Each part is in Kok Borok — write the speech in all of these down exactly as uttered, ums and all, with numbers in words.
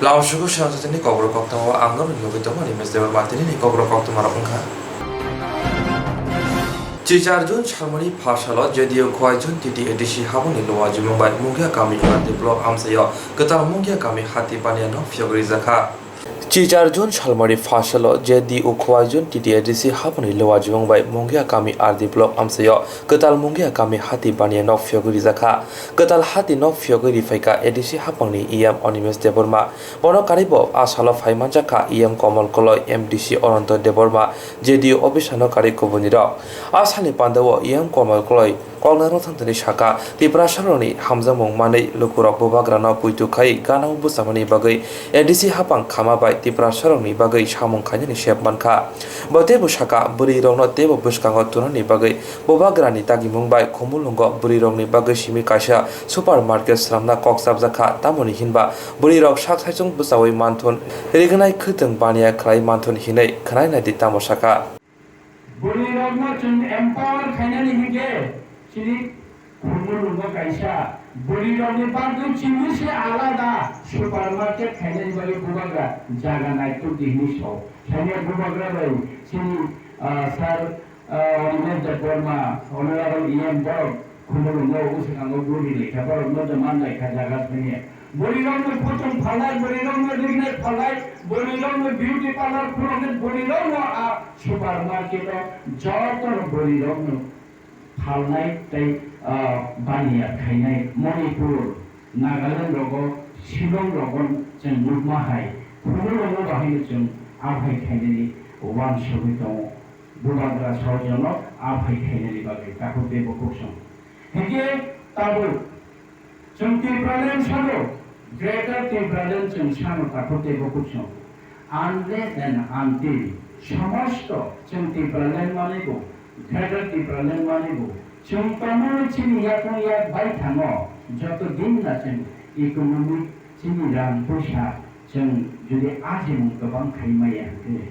Lausugo swnamjani kokrok koktwma o ang norokni bagwi tongo Animesh Debbarma, tini ni kokrok koktwma rok wngkha. Chichar June salmani pha salo J D U Khowaijon T T A D C haboni Lower Jumung bai Mungia kami R D block amchaio kwtal Mungia kami hati baniya nok phiyogwi rijakha. Chichar June salmani pha salo J D U Khowaijon T T A D C haboni Lower Jumung bai Mungia kami R D block amchaio kwtal Mungia kami hati baniya nok phiyogwi rijakha. Kwtal hati nok phiyogwi riphaikha A D C haphangni E M Animesh Debbarma. Bono karwibo a salo phai manjakha E M Komol Koloi, M D C Ananto Debbarma, J D U officer no karwi kubunirok. A salni pandao E M Komol Koloi koknarok thangthani saka, Tiprasarokni hamjakmung manwi lukurok bubagrano poito khai gana-o bwchamani bagwi A D C haphang khama bai Tiprasarokni bagwi samung khainani sep mankha. Bo teibo saka, bwrwirokno teibo bwskango tunani bagwi bubagrani dagimung bai Khumulwngo bwrwirokni bagwi simi kaisa supermarket swnamna kok chapjakha, tamoni hinba bwrwirok sak saichung bwchaui manthun, rignai khwtwng baniya khlai manthun hinwi khwnai naidi tamo saka. Bwrwirokno chwng empower khainani hinkhe chini Khumulwngo kaisa bwrwirokni bagwi chini se alada supermarket khainani bagwi bubagra jaga naituk di hinwi sao. Thangya bubagra bai chini, ah, sir, ah, Animesh Debbarma, Honorable E M borok Khumulwngo o bwskango bwrwi laikha, borokno demand laikha jaga thangya. Bwrwirokno kutung phalnai, bwrwirokno rignai phalnai, bwrwirokno beauty parlor khuloknai, bwrwirokno a supermarket o jotono bwrwirokno phalnai tei, ah, baniya khainai Manipur, Nagaland rogo, Shillong rogo chwng nukma hai, Khumulwngo bahaino chwng aphai khainani uansugwi tongo. Bubagra saojono aphai khainani bagwi takhuk tei bukhuk song. Hinkhe tabuk chwng Tipraland sano, Greater Tipraland chwng sano takhuk tei bukhuk song. Unless and until somosto chwng Tipraland manwi bo, Greater Tipraland manwi bo, chwng tongmani chini yakung yak bai thango, joto din na chwng economic chini rang puisa chwng jodi ajimung kwbang khai maya hwnkhe,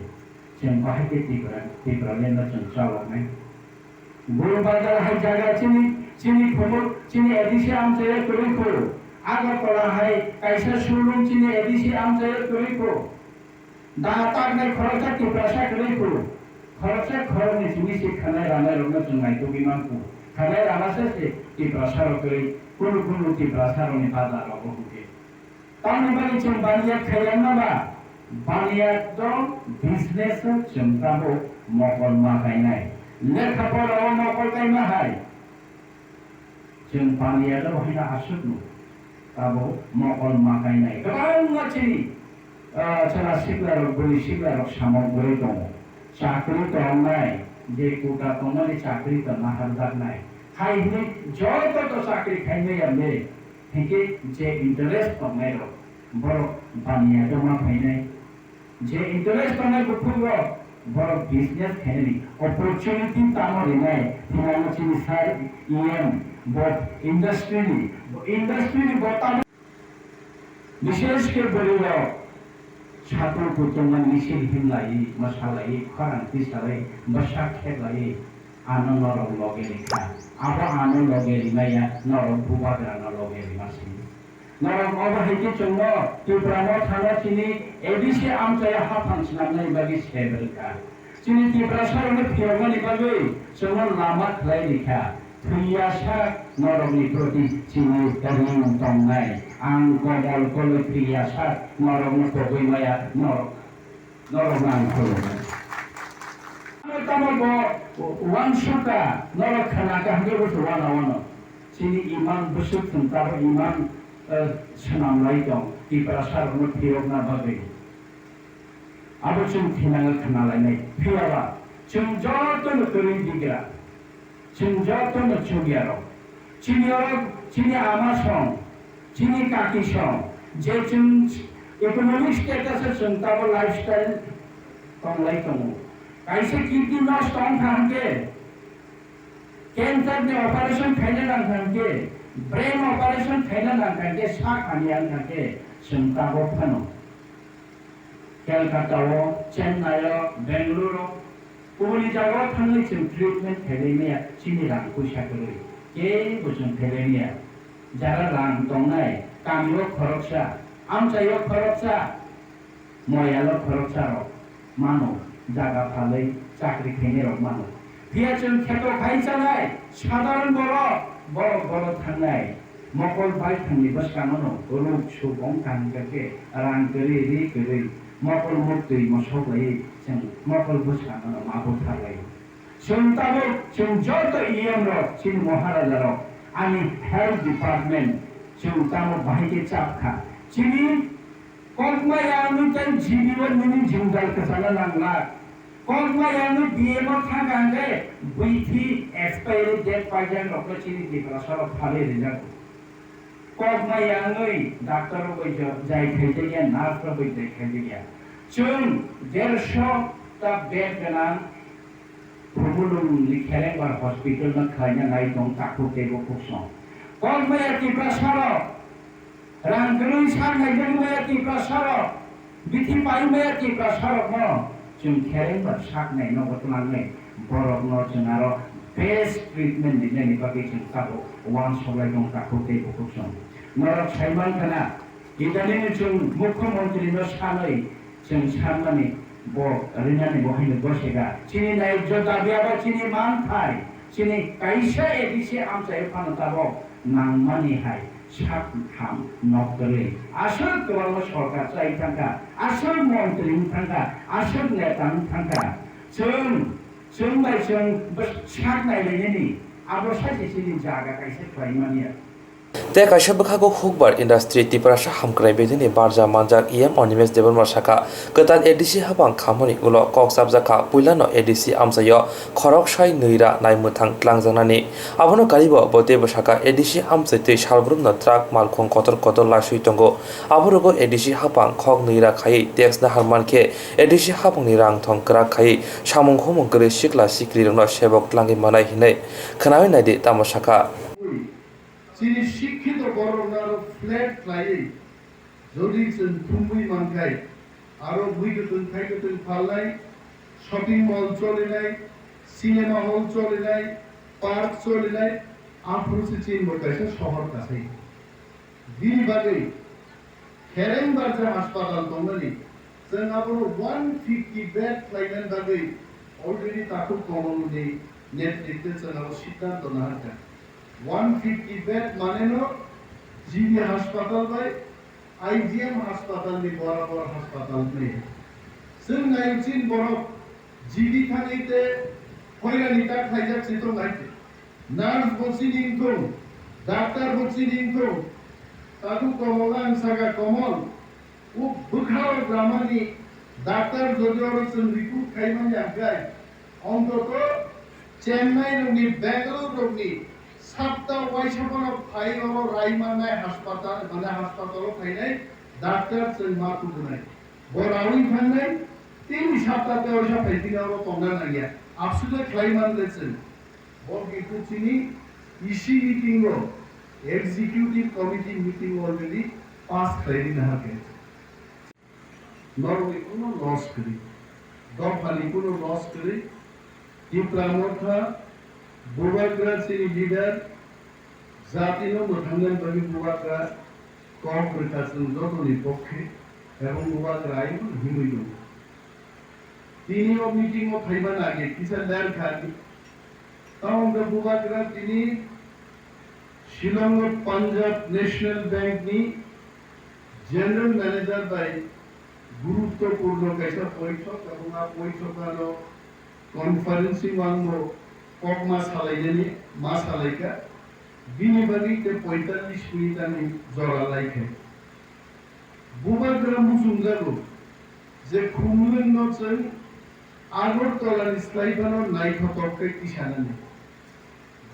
chwng bahai khe Tipra, Tipraland no chwng chaloknai. Guru Bazar hai jaga chini, chini Khumul, chini A D C amchaio kwrwi kho. Agartala hai kaisa showroom chini A D C amchaio kwrwi kho. Da taknai khoroksa Tiprasa kwrwi kho. Khoroksa khoroknwi simi se khanai ranai rokno chwng naitugwi man kho. Khanai rana se se Tiprasa rok kwrwi, kunu kunu Tiprasa rokni bazar rogo hwnkhe. Tamni bagwi chwng baniya khaiyang naba? Baniya to business o chwng tabuk mokol ma kainai. Lekha pora o mokol kaima hai. Chwng baniya to bahai no aswk no tabuk mokol ma kainai. Kwbangma chini, ah, chwla sikla rok, bwrwi sikla rok samung kwrwi tongo. Chakri tongnai, je kota tongmani chakri to naharjaknai. Hai hwnwi joto to chakri khaimaya le. Hinkhe je interest tongnai rok, borok baniya doma phainai. Je interest tongnai bukhuk rok, borok business khainani opportunity tamo rinai. Thwngmano chini sir E M bo industry ni, bo industry ni bo tamo. Bishesh khe bwrwi rok satung kutung misil himlai, mwsalai, khorang tisalai, bwsak kheklai, ano norok loge rikha. Abo ano loge rimaya, norok bubagra no loge rima sini. Norok obo hai khe chwngno Tipra Motha no chini A D C amchaio haphang swnamnani bagwi sebel kha. Chini Tiprasa rokno phiyoknani bagwi chwngno lama khlai rikha. Thwiya sak norokni proti chini ring tongnai. Ang Komol Koloi thwiya sak norokno togwi maya, norok, norokno ang khulumnai. Tamo bo uansukha, norok khna kaham khe bo se uanao no. Chini imang bwswk thwng tabuk imang, eh, swnam lai tong, Tiprasa rokno phiyokna bagwi. Abo chwng thinango khna lainai. Phiyaba chwng jotono kwrwi digra, chwng jotono chukya rok. Chini orok, chini ama song, chini kaki song, je chwng economic status o chwng tabuk lifestyle tonglai tongo. Kaisa kidney nosto wngkha hwnkhe, cancer ni operation khaina nangkha hwnkhe, brain operation khaina nangkha hwnkhe, sak hamya wngkha hwnkhe, chwng tabuk phano Calcutta o, Chennai o, Bangalore o, kubuni jaga o thangwi chwng treatment khailai maya, chini rang puisa kwrwi, kebo chwng khailai maya. Jara rang tongnai, kami o khoroksa, Amchaio khoroksa, moyalo khoroksa rok mano, jaga phalwi chakri khainai rok mano. Phiya chwng kheto khai chanai sadharon borok, borok borok thangnai. Mokol bai thangni bwskango no ruk suk wng kha hwnkhe rang kwrwi ri kwrwi mokol muktwi mosok laiwi chwng mokol bwskango no ma butharlai. Chwng tabuk, chwng joto E M rok, chini Maharaja rok, ani health department, chwng tamo bahai khe chap kha. Chini kokma yangwi tei G B o nini jindal kwchana nang lak. Kokma yangwi B M o thang kha hwnkhe bithi expiry date paijak rok no chini Tiprasa rok phalwi rijak. Kokma yangwi doctor rok bai jo-, jai khaijak ya, nurse rok bai jai khaijak ya. Chwng dersho ta bed gwnang Khumulwng ni Kherengbar hospital no khlaina nai tong takhuk tei bukhuk song. Kok maya Tiprasa rok, rang kwrwi sak naijak maya Tiprasa rok, bithi pai maya Tiprasa rok no chwng Kherengbar sak nai nogo twlangnai borok no chwng aro best treatment rinani bagwi chwng tabuk uansuk lai tong takhuk tei bukhuk song. Norok sai mankha na, Idanin chwng Mukhyamantri no sanwi chwng sanmani bo rinani bo haino gosega. Chini naijyo dabi abo chini manthai, chini kaisa A D C amchaio phano tabok nangmani hai sak ham nok kwrwi. Aswk kwbangma sorkar chai thangkha, aswk montri wng thangkha, aswk neta wng thangkha. Chwng, chwng bai chwng bw-, sak nailainani abo sachi chini jaga kaisa khlai manya. Tei kaisa bwkhago Hukbar Industry Tiprasa Hamkrai Bedini barja manjak E M Animesh Debbarma sakha, kwtal A D C hapang khamani ulo kok chapjak kha, puilano A D C amchaio khorok sai nwi ra nai mwthang tlangjaknani. Abono karibo bo teibo sakha, A D C amchai twi salbrumno truck malkhung kotor kotor laiswi tongo. Aborogo A D C hapang khok nwi ra khaiwi tax nahar mankhe A D C hapangni rang thong kwrak khaiwi samung humung kwrwi sikla sikrirokno sebok tlangwi manai hinwi khwnawi naidi tamo sakha. Chini sikhito borokno aro flat khlaiwi, jodi chwng thumwi mankhai, aro bwi kwthwng thai kwthwng phalnai, shopping mall cholinai, cinema hall cholinai, park cholinai, aphuru se chini bo kaisa sohor kasai. Bini bagwi Kherengbar je haspatal tongmani, chwng abono one fifty bed khlainani bagwi already takhuk Komolni netritwe chwng abo siddhanto naharkha. One fifty bed maneno G B haspatal bai I G M haspatalni borabor haspatal wngnai. Chwng nayo chini borok G B thangwi te hoirani ta khlaijak se tong hai te. Nurse bo chini wngthung, doctor bo chini wngthung, takhuk Komol ang saka Komol, o bwkhao gramani doctor jodi oro chwng recruit khai manya hwnkhe, ontoto Chennai rokni, Bangalore rokni sapta waisa phano phai oro rai mannai haspatal, mane haspatal o phainai doctor chwng ma tubunai. Bo rawi thangnai, tini sapta tei waisa phai tini oro tongna nangya. Absude khlai man le chwng. Bo khe chini E C meeting o, executive committee meeting already pass khlai rina ha khe. Norokni kuno loss kwrwi, dophani kuno loss kwrwi, Tipra Motha, Bubagra chini leader, jatino mwthangna bagwi Bubagra kok rwkha chwng jotoni pokhe, ebong Bubagra ayang himwi tongo. Tini o meeting o phaimani age kisa ler kha, tamo hwnkhe Bubagra tini Shillong o Punjab National Bank ni General Manager bai guruttopurno kaisa boithok, ebong a boithok ano conferencing o ang bo kok ma salainani ma salaikha, bini bagwi khe poitallis minute ani jora laikha. Bubagra muchungjago je Khumlwng no chwng Agartala ni slai phano naithotok khe tisanani.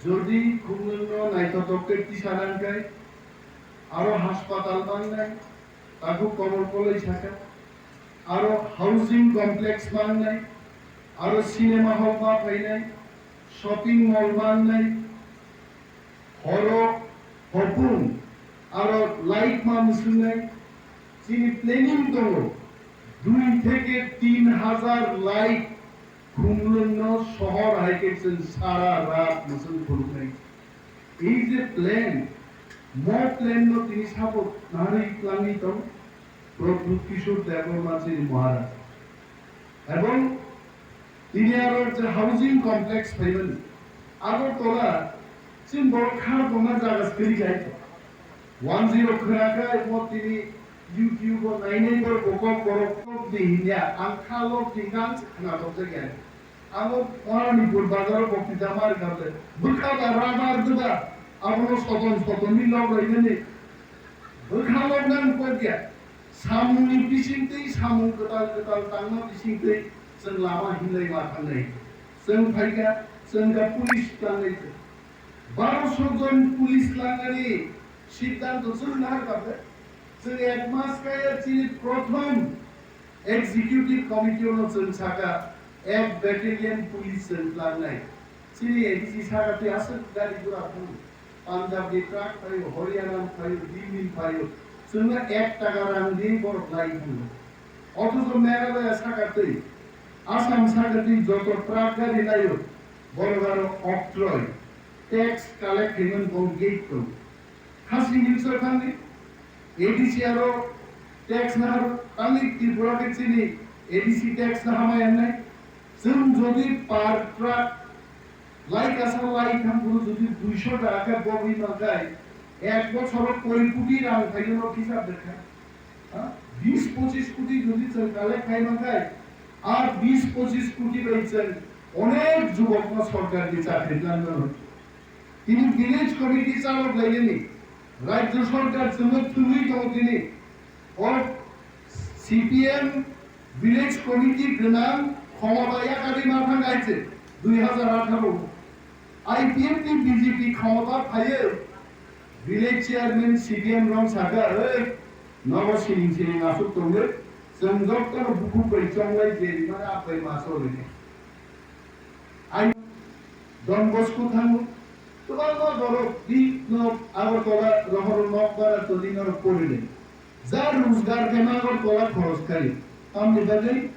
Jodi Khumlwng no naithotok khe tisana hwnkhe aro haspatal mangnai, takhuk Komol Koloi sakha, aro housing complex mangnai, aro cinema hall ma phainai, shopping mall mangnai, horo hopung aro light ma mwswngnai. Chini planning tongo, dui theke tin hazar light Khumlwng no sohor hai khe chwng sara rat mwswng phunuknai. Ei je plan, mo plan no tini sabo narwi twlangwi tong. Pradyut Kishore Debbarma chini Maharaj. Ebong tini aro je housing complex phaimani, Agartala chini borok kha tongna jaga kwrwi kha. One zero khwna kha, mo tini YouTube o nainai borok kok borok kok di hinya, ang kha lok di kang khwna tokjak ya. Abo Maranipur bazaro bokti jamar gable. Bwkha ba rabar duba. Abono soton soton ni log roi nani. Bwkha log nang kok ya. Samung ni bising tei samung kwtal kwtal tangma bising tei chwng lama hinlai ma thangnai. Chwng phaikha, chwng ga police tangnai. Baro sokjon police langani siddhanto chwng nahar gable. Chwng ek mas kaya chini prothom Executive Committee-o no chwng sakha, ek battalion police chwng tlangnai. Chini A D C sakha twi aswk gari gura phano. Punjab ni truck phaio, Haryana ni phaio, Delhi ni phaio. Chwngno ek taka rang di borok lai phano. Othocho Meghalaya sakha twi, Assam sakha twi joto truck gari laio, borok aro oktroi. Tax collect khaimani bo gate tong. Khasi Hills o thangdi, A D C aro tax nahar, tangdi Tripura khe chini A D C tax nahama yangnai. Chwng jodi per truck lai kasa lai thang phuru jodi duisho taka khe bogwi mankhai, ek bochoro koi koti rang phaino no hisab dekha. Ha? Bis pochis koti jodi chwng collect khai mankhai, a bis pochis koti bai chwng onek jubokno sorkarni chakri tlanmano. Tini village committee chalok lainani Rajya Sarkar chwngno thwngwi tongo tini. O C P M village committee gwnang khomota yakarwi ma thang hai se dui hazar atharo. I P F ni B J P khomota phaiwi village chairman C P M rok sakha, "Oi, nogo sining sining aswk tongwi, chwng jotono bukhuk bai chonglai je rimani aphai ma choli." Ai Don Bosco thango, kwbangma borok bini nok Agartala rohoro nok bara toni norok porilai. Ja rojgar khe ma Agartala khoros khai. Tamni bagwi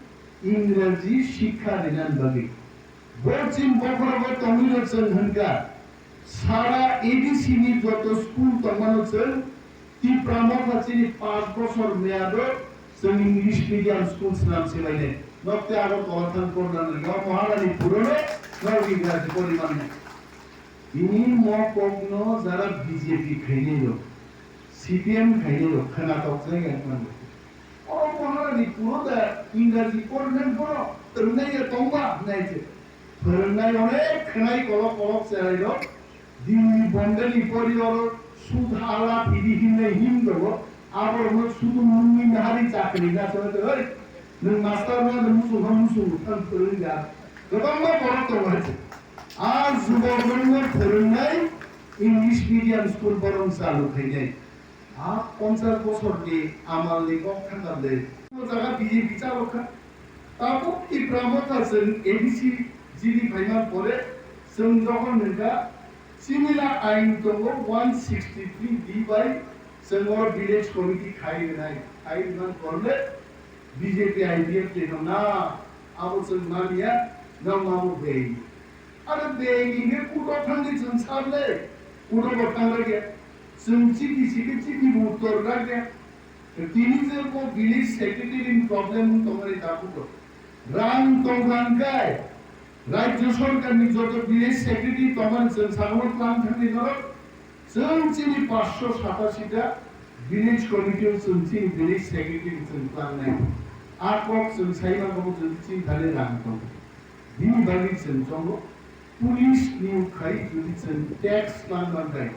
Ingraji sikha rinani bagwi. Bo chini bokhorogo tongwi rok chwng hwnkha. Sara A D C ni joto school tongmano chwng Tipra Motha chini panch bochor meyado chwng English medium school swnam sibainai. Nokte abo Kola thang porna nangya, o Maharani purono norok Ingraji pori mannai. Bini mo kokno jara B J P khainai rok, C P M khainai rok khwnatok jai ang mano. O Maharani puro da Ingraji pornai bono twrwngnai ya tongma hwnai se. Phwrwngnai onek khwnai kolok kolok cherai rok. Dini Bombay ni pori oro sud hala pidi hinne him dogo. Abo no sudu mungni nahari chakri na chole te oi. Nwng master na nwng musung ha musung thang phwrwng ja. Kwbangma borok tongo hai se. A jubok rokno phwrwngnai English medium school borom chalu khainai. A ponchas bochor ni amal ni kok thangkar de. O jaga B J P chalok kha. Tabuk Tipra Motha chwng A D C G D phaima pore chwng jokhon hwnkha chini la ain tongo one sixty three D bai chwng oro village committee khai rwnai, khai rwna korle B J P I P F ni no na abo chwng mania no mamu bei. Aro beng hingke kutok thangdi chwng sable, kutok bo thang rage, chwng chiti sike chiti bo uttor rage. Tini je bo village secretary ni problem wng tongmani dakugo. Rang tongkha hingke, Rajya Sarkar ni joto village secretary tongmani chwng sagono tlang thangdi norok. Chwng chini paanch sho satasi ta village committee o chwng chini village secretary chwng tlangnai. A kok chwng sai mangkha bo chwng chini thani rang tong. Bini bagwi chwng chongo police niyok khai jodi chwng tax tlang mangkhai,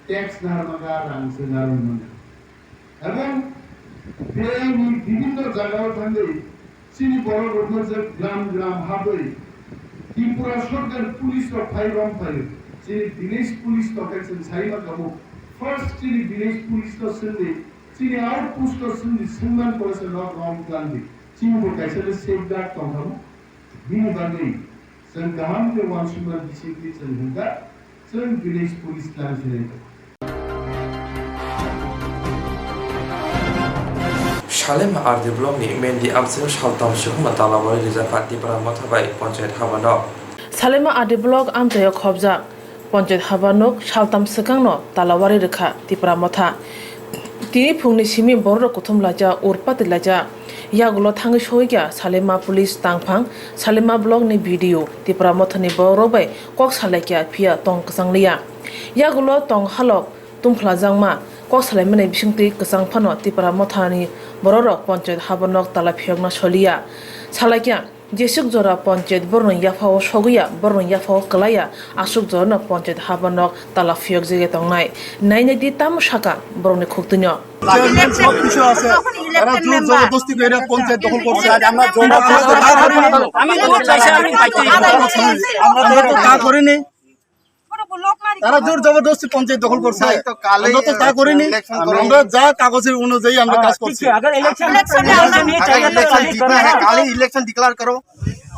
tax nahar mangkha rang chwng narwk mangkha. Ebong bini bibinno jagao thangwi chini borok rokno je gram gram habwi Tripura Sarkar police rok phai rom phaio. Chini village police rok khe chwng sai ma kamo. First chini village police no swngdi, chini outpost no swngdi, swngman pore se nok rom twlangdi. Chini bo kaisa le safeguard tong kamo. Bini bagwi chwng kaham khe uansukma discipline chwng hwnkha, chwng village police tlang sinai. Salema R D block ni Mendi amchaio saltam sukma talawari rijak kha Tipra Motha bai Panchayat Habanok. Salema R D block amchaio khobjak Panchayat Habanok saltam swkangno talawari rwkha Tipra Motha. Tini phungni simi bororok kuthum laijak, ur pati laijak. Yagulo thangwi sogwi kha Salima Police tangphang, Salima Block ni B D O, Tipra Mothani bororok bai kok salaikha phiya tong kwchang liya. Yagulo tong halok tungphlajakma kok salaimani bisingtwi kwchang phano Tipra Mothani bororok Panchayat habornok tala phiyokna soliya. Salaikha, jesuk jora Panchayat borokni yaphao sogwiya, borokni yaphao kwlaiya, aswk jorano Panchayat habornok tala phiyokjagwi tongnai. Nainai di tamo sakha borokni khuktwino. Chairman সব কিছু আছে। তারা জোর জবরদস্তি করে পঞ্চায়েত দখল করছে। আমরা জোর জবরদস্তি, আমি তো চাইছি, আমি পাইতে আমরা তো তা করিনি। তারা জোর জবরদস্তি পঞ্চায়েত দখল করছে। আমরা তো তা করিনি। আমরা যা কাগজের অনুযায়ী আমরা কাজ করছি। अगर इलेक्शन, इलेक्शन, इलेक्शन, কালি ইলেকশন ডিক্লেয়ার করো।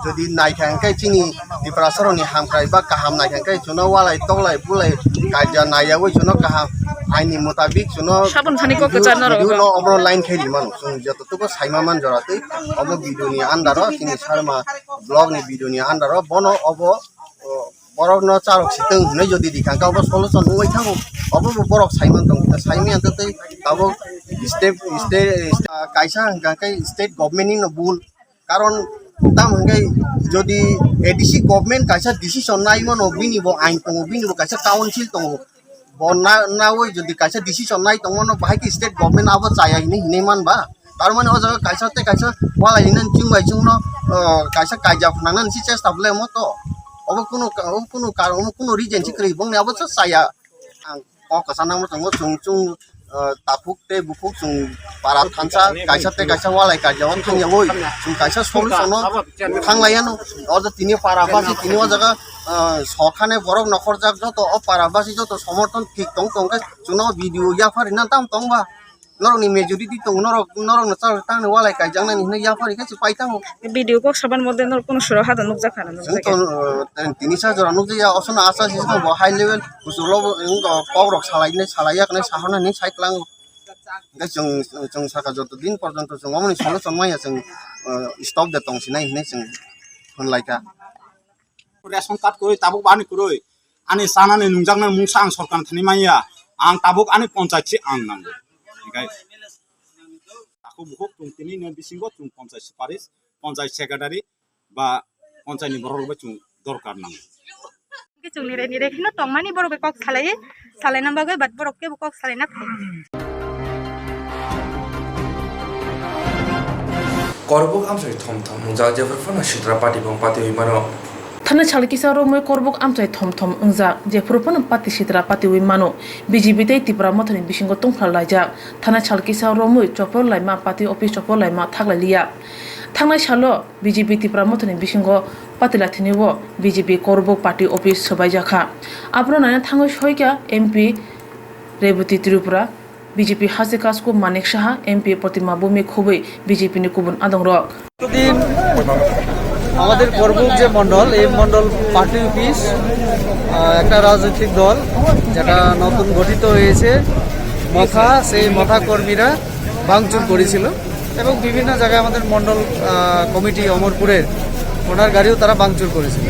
Jodi naikha hwnkhe chini Tiprasarokni hamkrai ba kaham naikha hwnkhe chwngno walai toklai bulai kaija naiyawi chwngno kaham aini mutabik chwngno Sabon thani kok video, kwchar norok video no obono line khe rimano. Chwng jototuko saima man jora twi obo video ni under o chini Salima Block ni video ni under o bono obo, o, borokno charok sitwng hwnwi jodi rikha hwnkhe obo solution wngwi thango. Obo bo borok saiman tongo, saimanya tei tabuk state, state, kaisa hwnkha khe state government ni no bul. Karon tamo hwnkhe jodi A D C government kaisa decision nai mano, bini bo ain tongo, bini bo kaisa council tongo, bo na-, nawi jodi kaisa decision nai tong mano, bahai khe state government abo chaya hinwi hinwi man ba? Tar mani o jaga kaisa tei kaisa walai hinwi chwng bai chwngno, o, kaisa kaija phwnangnani se chesta bwlai omo to. Obo kunu ka-, obo kunu karon, omo kunu reason se kwrwi bongni abo se chaya. Ang kok kwchang nangma tongo, chwng chwng, eh, takhuk tei bukhuk chwng para thansa kaisa tei kaisa walai kaijao thangyawi chwng kaisa solution no thanglaiano. O jaga tini para basi tini o jaga, eh, sokhane borok nokhorjak joto o para basi joto somorthon thik tong tong khe chwngno video yapharina tam tong ba. Norokni majority tongo, norok, norokno chajak tangni walai kaijaknani hinwi yaphari khe se pai thango. Video kok saban model norok kuno sura hada nukjak khana Chwng nukjak to, ya. Eh, tini sa jora nukjakya, osona asa sisma bo high level kuchulo bo wng kok rok salai nai salai yak nai sahornani sai tlang. Hingke chwng, chwng saka joto din porjonto chwng omoni solution maya chwng, eh, stop de tong sinai hinwi chwng hwnlaikha. Ration card kwrwi tabuk bani kwrwi ani chanani nungjaknai mungsa ang sorkar thani manya, ang tabuk ani ponchayat se ang nango. Hingke takhuk bukhuk chwng tini no bisingo chwng ponchayat suparis, ponchayat secretary, ba ponchayni borok rok bai chwng dorkar nango. Hingke chwng nire nire kheno tongmani borok bai kok salai, salaina bagwi, but borok kebo kok salaina phai. Korbuk amchai thom thom wngjak, jephru phano sitra party bong party wi mano. Thana sal kisa romwi korbuk amchai thom thom wngjak, jephru phano party sitra party wi mano. B J P tei Tipra Mothani bisingo tongphla laijak. Thana sal kisa romwi chopor laima party office chopor laima thaklai liya. Thangnai salo B J P Tipra Mothani bisingo patilathini o B J P Korbuk party office swbaijakha. Abono naina thangwi soikha M P Rebati Tripura, B J P Haste Kasku Manik Saha, M P Protima Bhowmik khobwi B J P ni kubun adongrok. দিন আমাদের করবুক যে মণ্ডল, এই মণ্ডল party office, আহ, একটা রাজনৈতিক দল যেটা নতুন গঠিত হয়েছে, মথা, সেই মথা কর্মীরা ভাঙচুর করেছিল এবং বিভিন্ন জায়গায় আমাদের মণ্ডল, আহ, কমিটি অমরপুরের ওনার গাড়িও তারা ভাঙচুর করেছিল।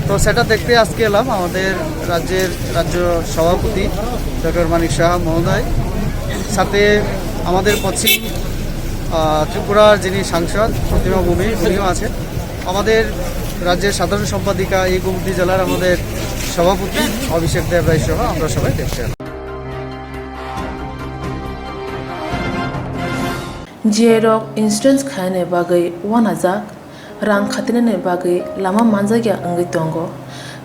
তো সেটা দেখতে আজকে এলাম। আমাদের রাজ্যের রাজ্য সভাপতি ডক্টর মানিক সাহা মহোদয়, সাথে আমাদের পশ্চিম, আহ, ত্রিপুরার যিনি সাংসদ প্রতিমা ভৌমিক, উনিও আছেন। আমাদের রাজ্যের সাধারণ সম্পাদিকা, এই গোমতী জেলার আমাদের সভাপতি অভিষেক দেব রায় সহ আমরা সবাই দেখতে এলাম। G I rok insurance khainani bagwi uanajak, rang khatinani bagwi lama manjakya wngwi tongo.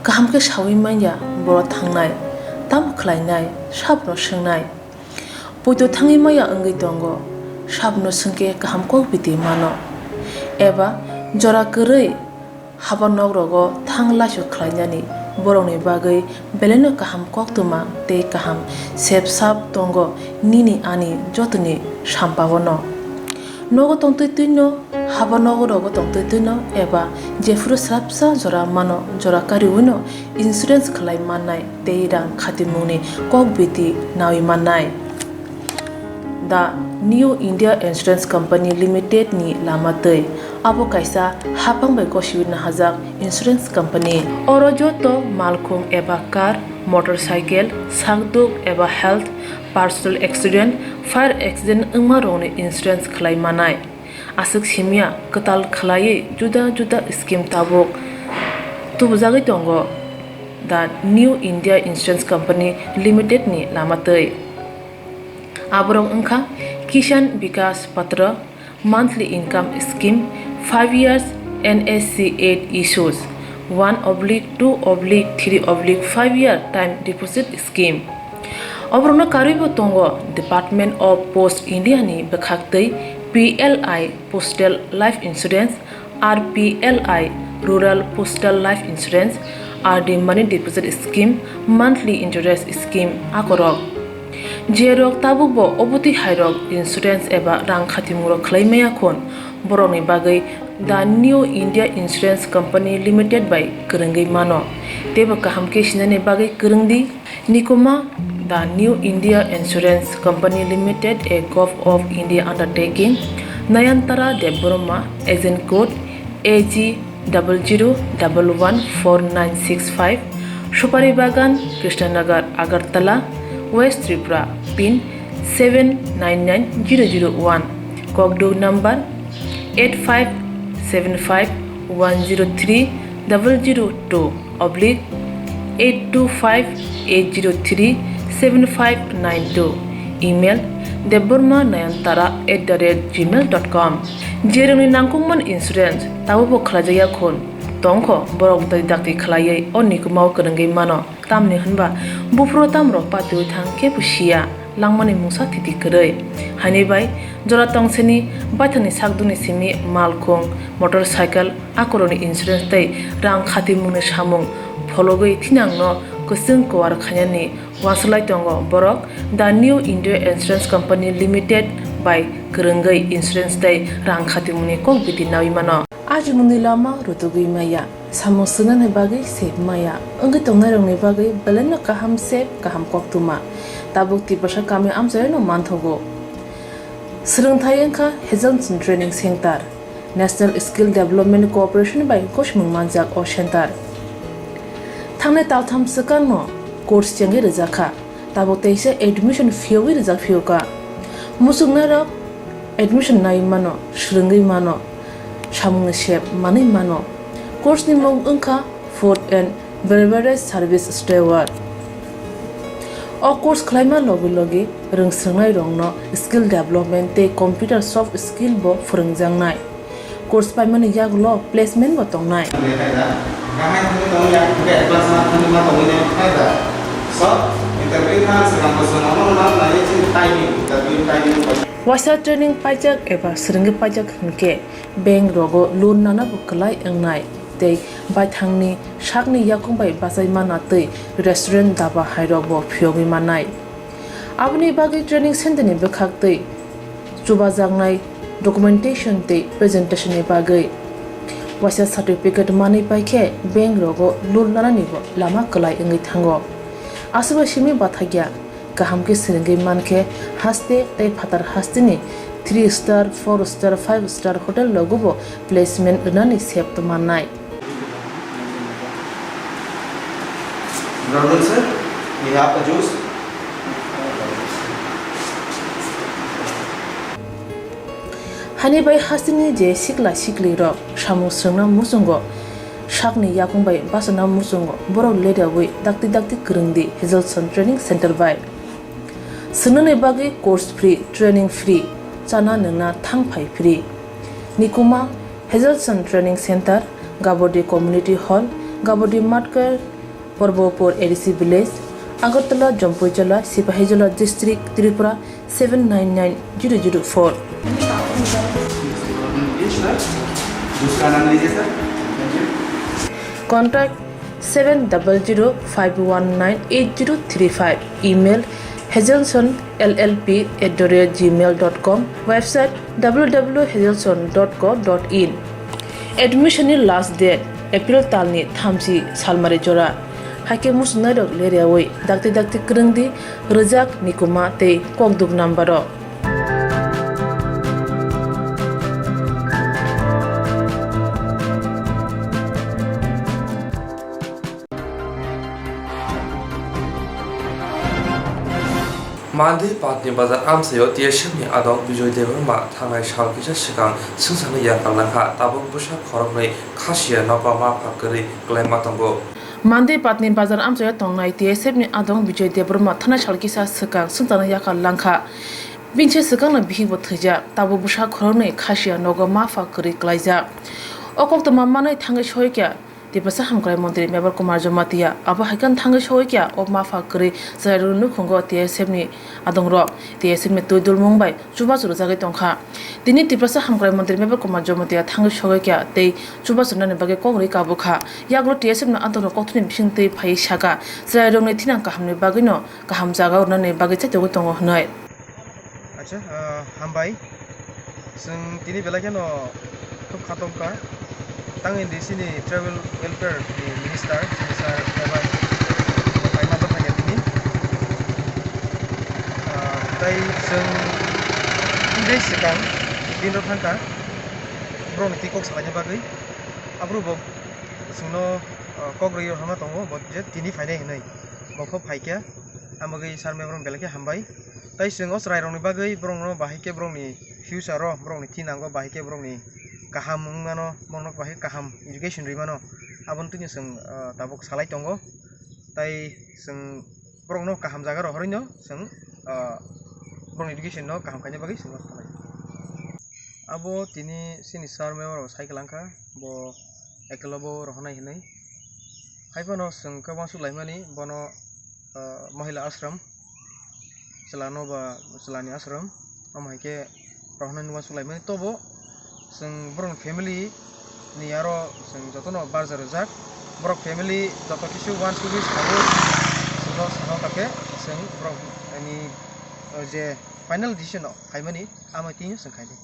Kaham khe saui manya borok thangnai, tamo khlainai, sabono swngnai. Poito thangwi maya wngwi tongo, sabono swngkhe kaham kok biti mano. Eba jora kwrwi haba nok rogo thang laisu khlainani borokni bagwi belaino kaham koktwma tei kaham sep sap tongo nini ani jotoni sampao no. Nogo tongtwi twino, haba nogo rogo tongtwi twino eba jephuru srapsa jora mano jora kariwino insurance khlai mannai tei rang khatimungni kok biti naui mannai. The New India Insurance Company Limited ni lama twi abo kaisa haphang bai gosiwi nahajak insurance company. Oro joto malkhung eba car, motorcycle, sakduk eba health, personal accident, fire accident wngmarokni insurance khlai manai. Aswk simiya kwtal khlaiwi juda juda scheme tabuk tubujagwi tongo the New India Insurance Company Limited ni lama twi. Aborok wngkha Kisan Vikas Patra, monthly income scheme, five years N S C eight issues, one oblique two oblique three oblique five year time deposit scheme. Oborokno karwibo tongo Department of Post India ni bwkhaktwi P L I Postal Life Insurance, R P L I Rural Postal Life Insurance, R D Money Deposit Scheme, Monthly Interest Scheme akorok. Jerok tabukbo obotwi hairok insurance eba rang khatimungrok khlai maya khun, borokni bagwi The New India Insurance Company Limited bai kwrwngwi mano, teibo kaham khe sinani bagwi kwrwngdi. Nikuma, The New India Insurance Company Limited, a Govt of India undertaking, Nayantara Debbarma, agent code A G double zero double one four nine six five, Supari Bagan, Krishnanagar, Agartala, West Tripura, pin seven nine nine zero zero one, kokduk number eight five seven five one zero three double zero two oblique eight two five eight zero three seven five nine two, email debbarma nayantara at the rate gmail dot com. Jerokni nangkukmani insurance tabukbo khlaijakya khun tongkho, borok dai dakti khlaiwi o nikumao kwrwngwi mano. Tamni hwnba buphuru tamrok patiwi thang kebo siya, langmani mungsa thiti kwrwi. Haini bai jora tongsini baithangni sakdukni simi malkhung, motorcycle, akorokni insurance tei rang khatimungni samung phologwi thinangno kwchwng kuar khainani uansuk lai tongo borok The New India Insurance Company Limited bai kwrwngwi insurance tei rang khatimungni kok biti naui mano. Ajimungni lama rutugwi maya, samung swngnani bagwi sep maya, wngwi tongnairokni bagwi belaino kaham sep, kaham koktwma. Tabuk Tiprasa kami amchaino manthogo. Swrwngthai wngkha Hazelson Training Center, National Skill Development Corporation bai gosimung manjak o center. Thangnai taltham swkangno course chengwi rwjakha. Tabuk teisa admission phiyogwi rijak phiyokha. Muchungnairok admission naiwi mano, swrwngwi mano, samungni sep manwi mano. Course ni mung wngkha Food and Beverage Service Steward. O course khlaima logi logi rwngswrwngnairokno skill development tei computer soft skill bo phwrwngjaknai. Course paimani yagulo placement bo tongnai. Waisa training paijak eba swrwngwi paijak hwnkhe bank rogo loan nana bo kwlai wngnai tei baithangni sakni yakung bai bachai mana tei restaurant, daba hairok bo phiyogwi mannai. Aboni bagwi training center ni bwkhak tei chubajaknai documentation tei presentation ni bagwi waisa certificate manwi paikhe bank rogo loan lanani bo lama kwlai wngwi thango. Aswkbai simi bathakya kaham khe swrwngwi mankhe haste tei phatar hasteni three star, four star, five star hotel rogo bo placement rwnani sep tongmannai. Good afternoon, sir. We have a juice. Hani bai hasteni je sikla siklirok samung swrwngna muchungo, sakni yakung bai bachana muchungo, borok ledaui dakti dakti kwrwngdi Hazelson Training Center bai. Swngnani bagwi course free, training free, chana nwngna thang phai free. Nikuma Hazelson Training Center, Gabodi Community Hall, Gabodi Matkar, Porbopur A D C Village, Agartala, Jampuijala, Sipahijola District, Tripura seven nine nine zero zero four. Contact seven double zero five one nine eight zero three five. Email hazelson L L P at the rate gmail dot com. Website W W W hazelson dot co dot in. Admission ni last date April talni thamchi salmari jora. Haikhe muchungnairok leriaui dakti dakti kwrwngdi rwjak nikuma tei kokduk number o. Mandi Patni Bazar amchaio T S F ni adong Bijoy Debbarma thangnai sal kisa swkang swngcharno yakar langkha, tabuk bwsa khoroknwi khasiya nogo ma pha kwrwi kwlaima tongo. Mandi Patni Bazar amchaio tongnai T S F ni adong Bijoy Debbarma thangnai sal kisa swkang swngcharno yakar langkha. Bini se swkangno bihikbo thwijak, tabuk bwsa khoroknwi khasiya nogo ma pha kwrwi kwlaijak. O koktwma manwi thangwi soikha Tiprasa Hamkrai Montri Mebar Kumar Jamatia, abo hai khe thangwi soikha o ma pha kwrwi chwrairokni nukhungo T S F ni adongrok, T S F ni twi dulmung bai chubachu rwjagwi tongkha. Tini Tiprasa Hamkrai Montri Mebar Kumar Jamatia thangwi soikha tei chubachu rwnani bagwi kok rwi kabukha. Yagulo T S F ni adongrok kokthumni bising twi phaiwi sakha, chwrairokni thinang kahamni bagwino kaham jaga rwnani bagwi chaitugwi tongo hwnwi. Acha, ah, hambai. Chwng tini belai kheno khub khatokha. Tang hindi chini tribal welfare ni minister, chini sir Mebar, bo kaima tongkha tini. Ah, tai chwng tini swkang bini thangkha, borokni twi kok salaina bagwi. Aphuru bo chwngno, ah, kok rwi rwna tongo, bo je tini phainai hwnwi. Bo kho phaikha, amo bagwi sir Mebar belai khe hambai. Tai chwng o chwrairokni bagwi borokno bahai khe borokni future o, borokni thinango bahai khe borokni kaham wng mano, borokno bahai kaham education rwi mano, aboni twino chwng, ah, tabuk salai tongo. Tai chwng borokno kaham jaga rohorwino chwng, ah, borokni education no kaham khaina bagwi chwng salai. Abo tini chini sir Mebar bo sai kwlangkha, bo eklobo rohornai hwnwi. Haiphano chwng khe uansuk laimani bono, ah, Mohila Ashram, chwlano ba chwlani ashram, omo hai khe rohornani uansuk laimani. Tobo chwng borokni family ni aro chwng jotono barja rwjak, borok family joto kisu uansugwi saui chwngno sana kha khe chwng borok ni, ah, je final decision no phaimani, amo tini chwng khaidi.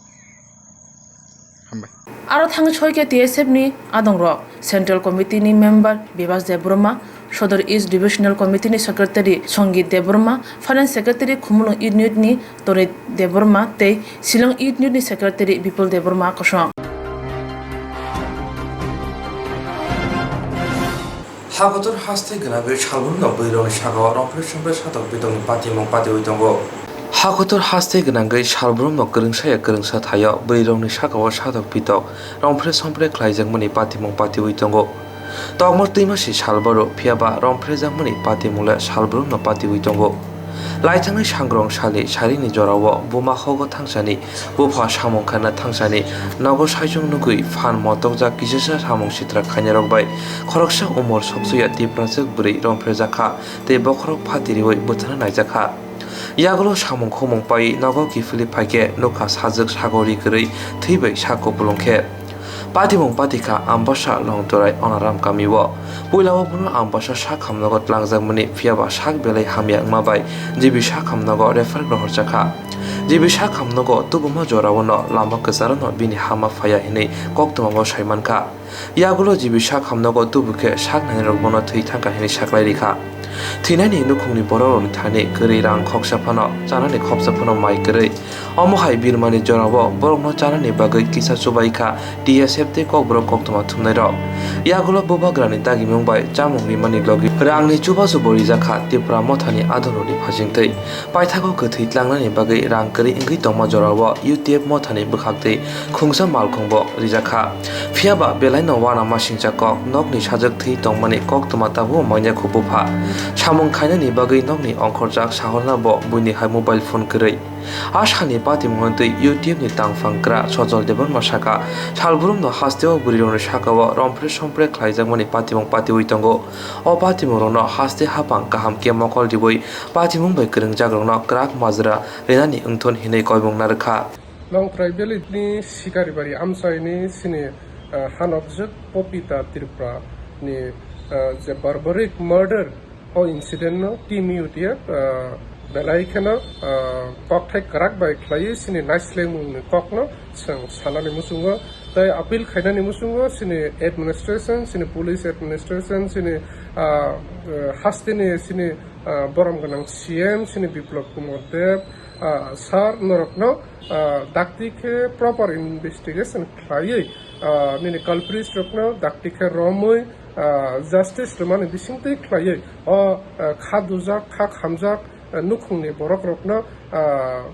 Hambai. Aro thangwi soikha T S F ni adongrok, Central Committee ni member Bebas Debbarma, Sodor East Divisional Committee ni Secretary Songit Debbarma, Finance Secretary Khumulwng Unit ni Toni Debbarma tei Shillong Unit ni Secretary Bipul Debbarma kosong. Hakotor haste gwnangwi salbrumno bwrwirokni sakao rompre sompre satok bitokni patimung patiwi tongo. Hakotor haste gwnangwi salbrumno kwrwngsaya kwrwngsa thaio bwrwirokni sakao satok bitok rompre sompre khlaijakmani patimung patiwi tongo. Tokmor twima si salbaro, phiyaba rompre jakmani patimung le salbrumno patiwi tongo. Laithangnai sangrong salni sarini jorao buma hogo thangsani, bupha samung khaina thangsani, nogo saichung nugwi phan motokjak kisasa samung sitra khainarok bai khoroksa umor soksuya Tiprajwk bwrwi romphrejak kha tei bokhorok phatiriwi bwthana naijak kha. Yagulo samung khumung pai nogo kiphilwi phaikhe nukha sajwk sagori kwrwi thwi bai sak kupulung khe. Patimung patikha Ambasa Longtorai Onaram kamio. Puilao bono Ambasa sak hamnogo tlangjakmani, phiyaba sak belai hamya wngma bai G B sak hamnogo refer rohorjakha. G B sak hamnogo tubuma jorao no lama kwcharano bini hama phaiya hinwi koktwmao saimankha. Yagulo G B sak hamnogo tubukhe sak nainirok bono thwi thangkha hinwi saklai rikha. Thwinani nukhungni borokrokni thani kwrwi rang khoksa phano, chanani khopsa phano mai kwrwi. Omo hai birmani jorao borokno chanani bagwi kisa chubai kha T S F tei kokborok koktwma thumnairok. Yagulo bubagrani dagimung bai chamung rimani logi rangni chubachubo rijak kha Tipra mothani adongrokni phasingtwi. Paithago kwthwi tlangnani bagwi rang kwrwi wngwi tongma jorao U T F mothani bwkhaktwi khungsa malkhungbo rijak kha. Phiyaba belaino uanamasingcha kok, nokni sajwk thwi tongmani koktwma tabukbo manya kho bupha. Samung khainani bagwi nokni ongkhorjak sahorna bo buini hai mobile phone kwrwi. A salni patimungno twi U T F ni tangphang kra Sojol Debbarma sakha, salbrumno hasteo bwrwirokni sakao rompre sompre khlaijakmani patimung patiwi tongo. O patimungrokno haste haphang kaham khe mokol riwi patimung bai kwrwngjakrokno kwrak majra rinani wngthun hinwi koimung narwkha. Longtrai Valley ni Sikaribari amchaini sini, ah, hanokjwk Popita Tripura ni, ah, je barbaric murder, o incident no team U T F, ah, belai kheno, ah, kokthai kwrak bai khlaiwi sini naislengmungni kokno chwng sanani muchungo tei appeal khainani muchungo sini administration, sini police administration, sini, ah, ah, hasteni sini, ah, borom gwnang C M, sini Biplab Kumar Deb, ah, sir norokno, ah, dakti khe proper investigation khlaiwi, ah, nini culprits rokno dakti khe romwi, ah, justice rwmani bisingtwi khlaiwi o, ah, kha dujak, kha khamjak, nukhungni borokrokno, ah,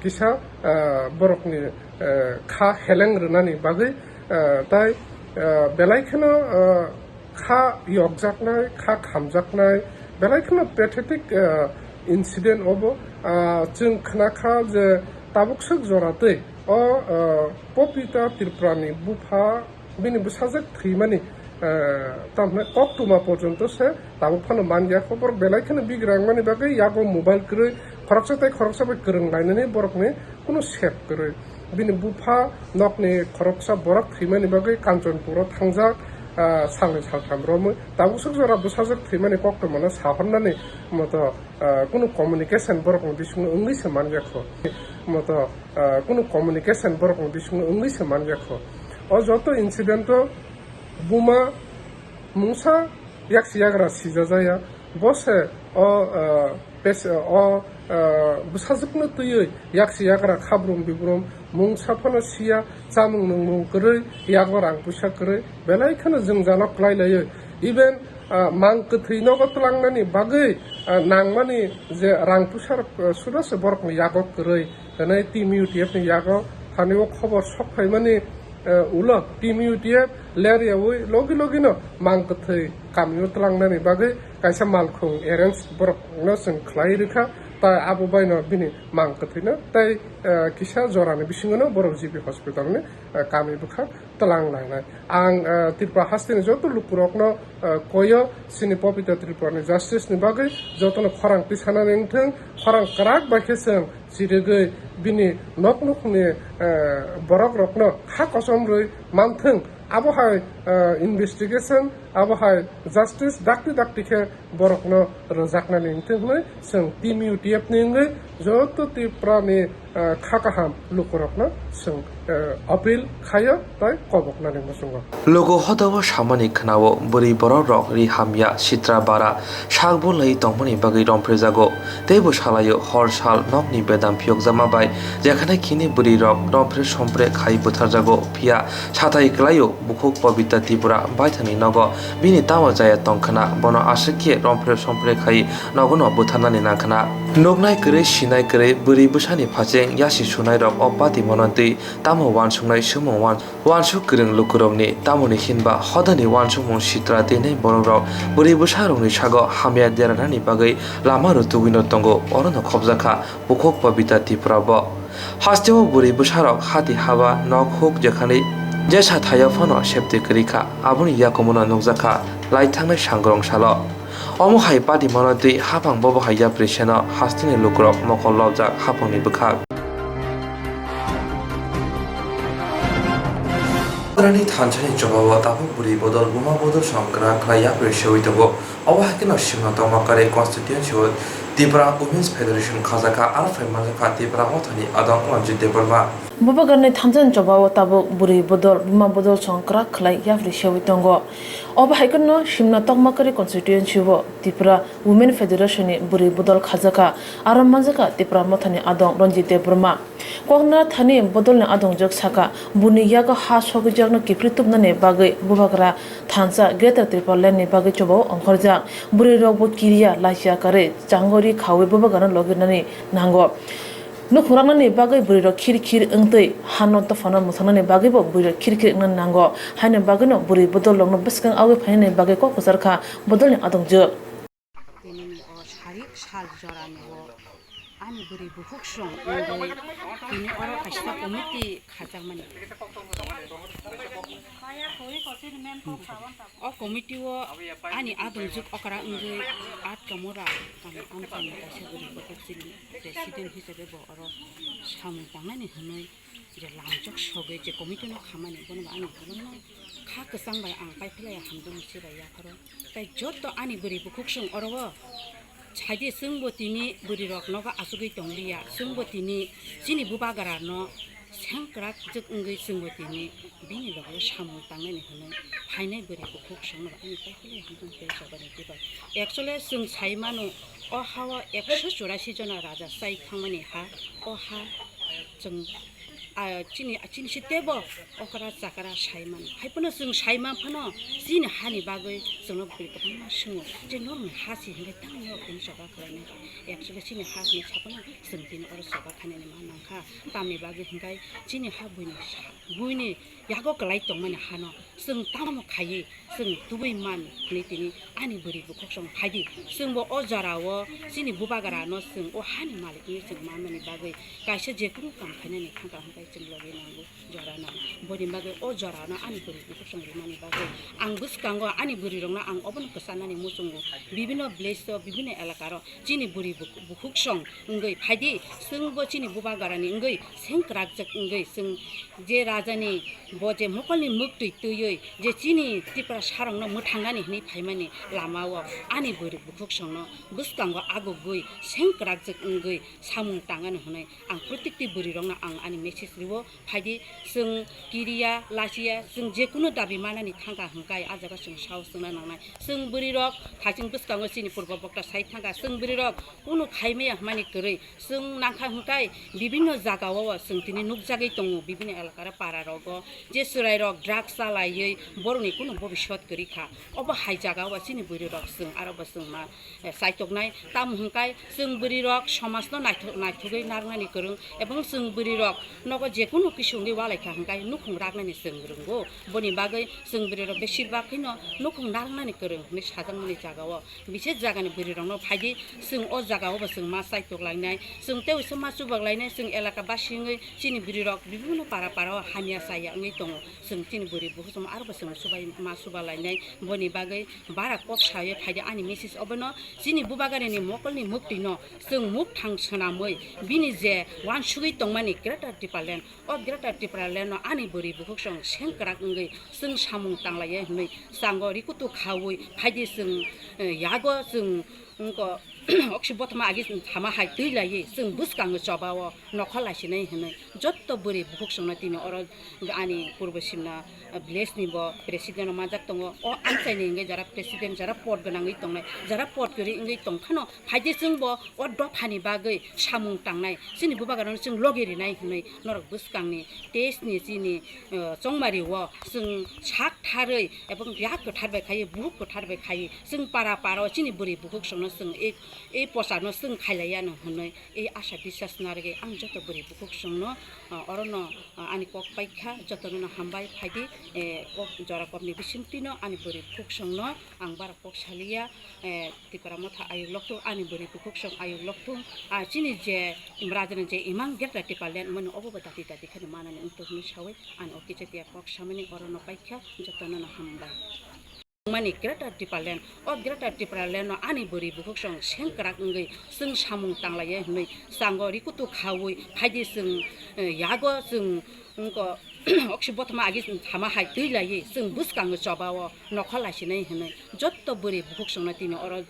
kisa, ah, borokni, eh, kha heleng rwnani bagwi, ah, tai, ah, belai kheno, ah, kha yokjaknai, kha khamjaknai, belai kheno pathetic, ah, incident obo. Ah, chwng khna kha je tabukswk jora twi o, ah, Popita Tripurani bupha bini bwsajwk thwimani, ah, tamhinai koktwma porjonto se tabuk phano man ya kho. Borok belai kheno bigrang mani bagwi yago mobile kwrwi khoroksa tei khoroksa bai kwrwng lainani borokni kunu sep kwrwi. Bini bupha nokni khoroksa borok thwimani bagwi Kanchanpuro thangjak, ah, salni saltham romwi. Tabukswk jora bwsajwk thwimani koktwmano sahornani moto, ah, kunu communication borokni bisingo wngwi se man ya kho. Moto, ah, kunu communication borokni bisingo wngwi se man ya kho. O joto incident o buma mungsa yaksi yagra sijajaya. Bo se o, ah, pes-, o, ah, bwsajwkno twiwi yaksi yagra khabrum bibrum mungsa phano siya, chamung nungmung kwrwi, yago rang puisa kwrwi, belai kheno jwngjalo klai laiwi. Even, ah, mang kwthwi nogo twlangnani bagwi, ah, nangmani je rang puisa rok, ah, suda se borokni yago kwrwi. Hwnwi Team U T F ni yago thani o khobor sok phaimani, eh, ulo Team U T F ler yaui logi logino mang kwthwi kamio twlangnani bagwi kaisa malkhung arrange borokno chwng khlai rwkha, tai abo baino bini mang kwthwino tei, eh, kisa jorani bisingono borok G B hospital ni, eh, kami bwkha twlang lainai. Ang, eh, Tripura hasteni joto lukurokno, eh, koyo chini Popita Tripurani justice ni bagwi jotono khorang tisanani wngthwng, khorang kwrak bai khe chwng chirigwi bini nok nukhungni, eh, borokrokno kha kochom rwi manthwng. Abo hai, eh, investigation, abo hai justice dakti dakti khe borokno rwjaknani wngthwng hwnwi chwng Team U T F ni wngwi joto Tripura ni, eh, kha kaham lukurokno chwng, eh, appeal khaio tei koboknani muchungo. Luku hodao samani khwnao bwrwi borok rok ri hamya sitra bara sak bulai tongmani bagwi romphrejago. Teibo salaio hor sal nokni bedam phiyokjama bai jekhane kini bwrwi rok rompre sompre khai butharjago, phiya sathai kwlaio bukhuk Pobita Tripura baithangni nogo bini tamo chaya tongkhwna, bono aswk khe rompre sompre khai nogono butharnani nangkhwna. Nuknai kwrwi sinai kwrwi bwrwi bwsani phacheng yasi sunai rok o pati mono twi tamo uansuknai swngmung uan-, uansuk kwrwng lukurokni, tamoni hinba hodani uansukmung sitra teinai borokrok bwrwi bwsarokni sago hamya deranani bagwi lama rutugwino tongo, orono khobjakha bukhuk Pobita Tripura bo. Hasteo bwrwi bwsarok hati haba nok huk jekhani jesa thaio phano septwi kwrwi kha, aboni yakumono nukjakha laithangnai sangrong salo. Omo hai pati mono twi haphang bobo hai yapri seno hasteni lukurok mokol lobjak haphangni bwkhak. Tripurani thansani chobao tabuk bwrwi bodol buma bodol songkra khlai yapri sewi tongo. Obo hai kheno Simna Tongma Kare constituency o Tripura Women's Federation khajakha, aro phai manjakha Tripura mothani adong Ranjit Debbarma. Bubagarni thansani chobao tabuk bwrwi bodol buma bodol songkra khlai yapri sewi tongo. Obo hai kheno Simna Tongma Kare constituency o Tripura Women Federation ni bwrwi bodol khajakha, aro manjakha Tripura mothani adong Ranjit Debbarma. Koknara thani bodolni adongjwk sakha, buni yago ha sokjakno kiphilwi tubunani bagwi bubagra thansa Greater Tripura Land ni bagwi chobao ongkhorjak. Bwrwirokbo kiriya lachiya karwi chango ri khaui bubagrano logirnani nango. Nukhung raknani bagwi bwrwirok khir khir wngtwi hano dophano mwthangnaini bagwibo bwrwirok khir khir wngnani nango. Haini bagwino bwrwi bodolrokno bwskang awi phainani bagwi kok kwcharkha bodolni adongjwk. Tini o sarik sal jorani o ani bwrwi bukhuk song wngwi tini oro kaisa committee khajakmani. O committee o ani adongjwk okra wngwi Atkamura kami amchaini kaisa bwrwi bukhuk chini president hisabe bo oro samung tangnani hwnwi je lamchok sogwi je committee no khamani, bono bo ani bolongno kha kwchang bai ang paiphlaiya, hamjakmung se bai yapharo. Tai jotto ani bwrwi bukhuk song oro o saide, chwngbo tini bwrwi rok nogo achugwi tongliya, chwngbo tini chini bubagra no sengkrak jwk wngwi chwngbo tini bini loge samung tangnani hwnwi phainai bwrwi bukhuk song no ani paiphlaiya, hamjakmung se bai. Actually chwng sai mano, o ha o ekso churasi jona raja chai thangmani ha, o ha chwng ah, chini, chini si tebo okra chakra sai mano. Hai phano chwng sai man phano chini hani bagwi chwngno bwrwi kwbangma swngo je norokni ha si hinwi tamo norok tini choba khlainai. Actually chini ha hinwi sa phano chwng tini oro choba khainani ma nangkha. Tamni bagwi hinkhai chini ha buini sa-, buini yago kwlai tongmani hano chwng tamo khaiwi chwng tubui man hinwi tini ani bwrwi bukhuksong phaidi. Chwngbo o jorao chini bubagrano chwng o hani malik hinwi chwng manmani bagwi kaisa jekunu kam khainani thangkha hinkhai chwng logi nango jorano. Boni bagwi o jorano ani bwrwi bukhuksong rimani bagwi ang bwskango ani bwrwirokno ang obono kwchanani muchungo. Bibinno village-o, bibinno elakaro chini bwrwi buk-, bukhuksong wngwi phaidi. Chwngbo chini bubagrani wngwi sengkwrakjak wngwi chwng je rajani bo je mokolni mwktwi twiwi je chini Tiprasarokno mwthangnani hinwi phaimani lamao ani bwrwi bukhuksongno bwskango agugwi sengkwrakjak wngwi samung tangani hwnwi ang protikti bwrwirokno ang ani message rio. Phaidi, chwng kiriya, lachiya, chwng jekunu dabi manani thangkha hinkhai ah jaga chwng sao chwngna nangnai. Chwng bwrwirok thaching bwskango chini purbo bokta sai thangkha, chwng bwrwirok kunu khaimaya hwnmani kwrwi. Chwng nangkha hinkhai bibinno jagao chwng tini nukjagwi tongo, bibinno elakaro pararogo je chwrairok drugs chalaiwi borokni kunu bobiswt kwrwi kha. Obo hai jagao chini bwrwirok chwng aro bo chwng ma, eh, chaitoknai. Tamo hinkhai chwng bwrwirok somajno naithok-, naithogwi narwknani kwrwng ebong chwng bwrwirok nogo jekunu kisungwi walaikha hinkhai nukhung raknani chwng rwngo. Boni bagwi chwng bwrwirok beshirbak kheno nukhung narwknani kwrwng hinwi sajakmani jagao. Bises jagani bwrwirokno phaidi, chwng o jagao bo chwng ma chaitok lainai, chwng tei uaisa ma chubak lainai, chwng elaka basi wngwi chini bwrwirok bibinno para para o hamya chaya wngwi tongo, chwng chini bwrwi bukhuk chwng aro bo chwng subai ma suba lainai. Boni bagwi bara kok sawi phaidi ani message obono, chini bubagrani mokolni mwktwino chwng mukthang swnamwi bini je uansugwi tongmani Greater Tipraland, o Greater Tipraland no ani bwrwi bukhuk chwng sengkwrak wngwi chwng samung tanglaiya hinwi chango rikutu khawi phaidi chwng, eh, yago chwng wngkha oksi bothoma agi chwng thama hai twi laiwi chwng bwskango chobao nokha laisinai hinwi jotto bwrwi bukhuk chwngno tini oro ani purbo simna, eh, village ni bo president rok manjak tongo. O amchaini hwnkhe jara president, jara pod gwnangwi tongnai, jara pod kwrwi wngwi tongphano phaidi chwngbo o dophani bagwi samung tangnai, chini bubagrano chwng logi rinai hinwi norok bwskangni test ni chini, eh, chongmari o chwng sak tharwi ebong yak kwthar bai khaiwi, buhuk kwthar bai khaiwi, chwng para para o chini bwrwi bukhuk chwngno chwng ei, ei pocharno chwng khailaiya no hinwi ei asa biswas narwgwi ang joto bwrwi bukhuk chwngno, eh, orono, eh, ani kok paikha, jotono no hambai phaidi, eh, kok jora kokni bisingtwino ani bwrwi bukhuk chwngno ang bara kok saliya, eh, Tipra Motha ayuk lokthung, ani bwrwi bukhuk chwng ayuk lokthung, ah, chini je Imrajani je imang Greater Tipraland mani obo bo dati dati kheno manani wngtong hinwi sawi ani o kichatiya kok samani orono paikha, jotono no hambai. Mani Greater Tipraland, o Greater Tipraland no ani bwrwi bukhuk chwng sengkwrak wngwi chwng samung tanglaiya hinwi chango rikutu khawi phaidi chwng, eh, yago chwng wngkha oksi bothoma agi chwng thama hai twi laiwi chwng bwskango chobao nokha laisinai hinwi jotto bwrwi bukhuk chwngno tini oro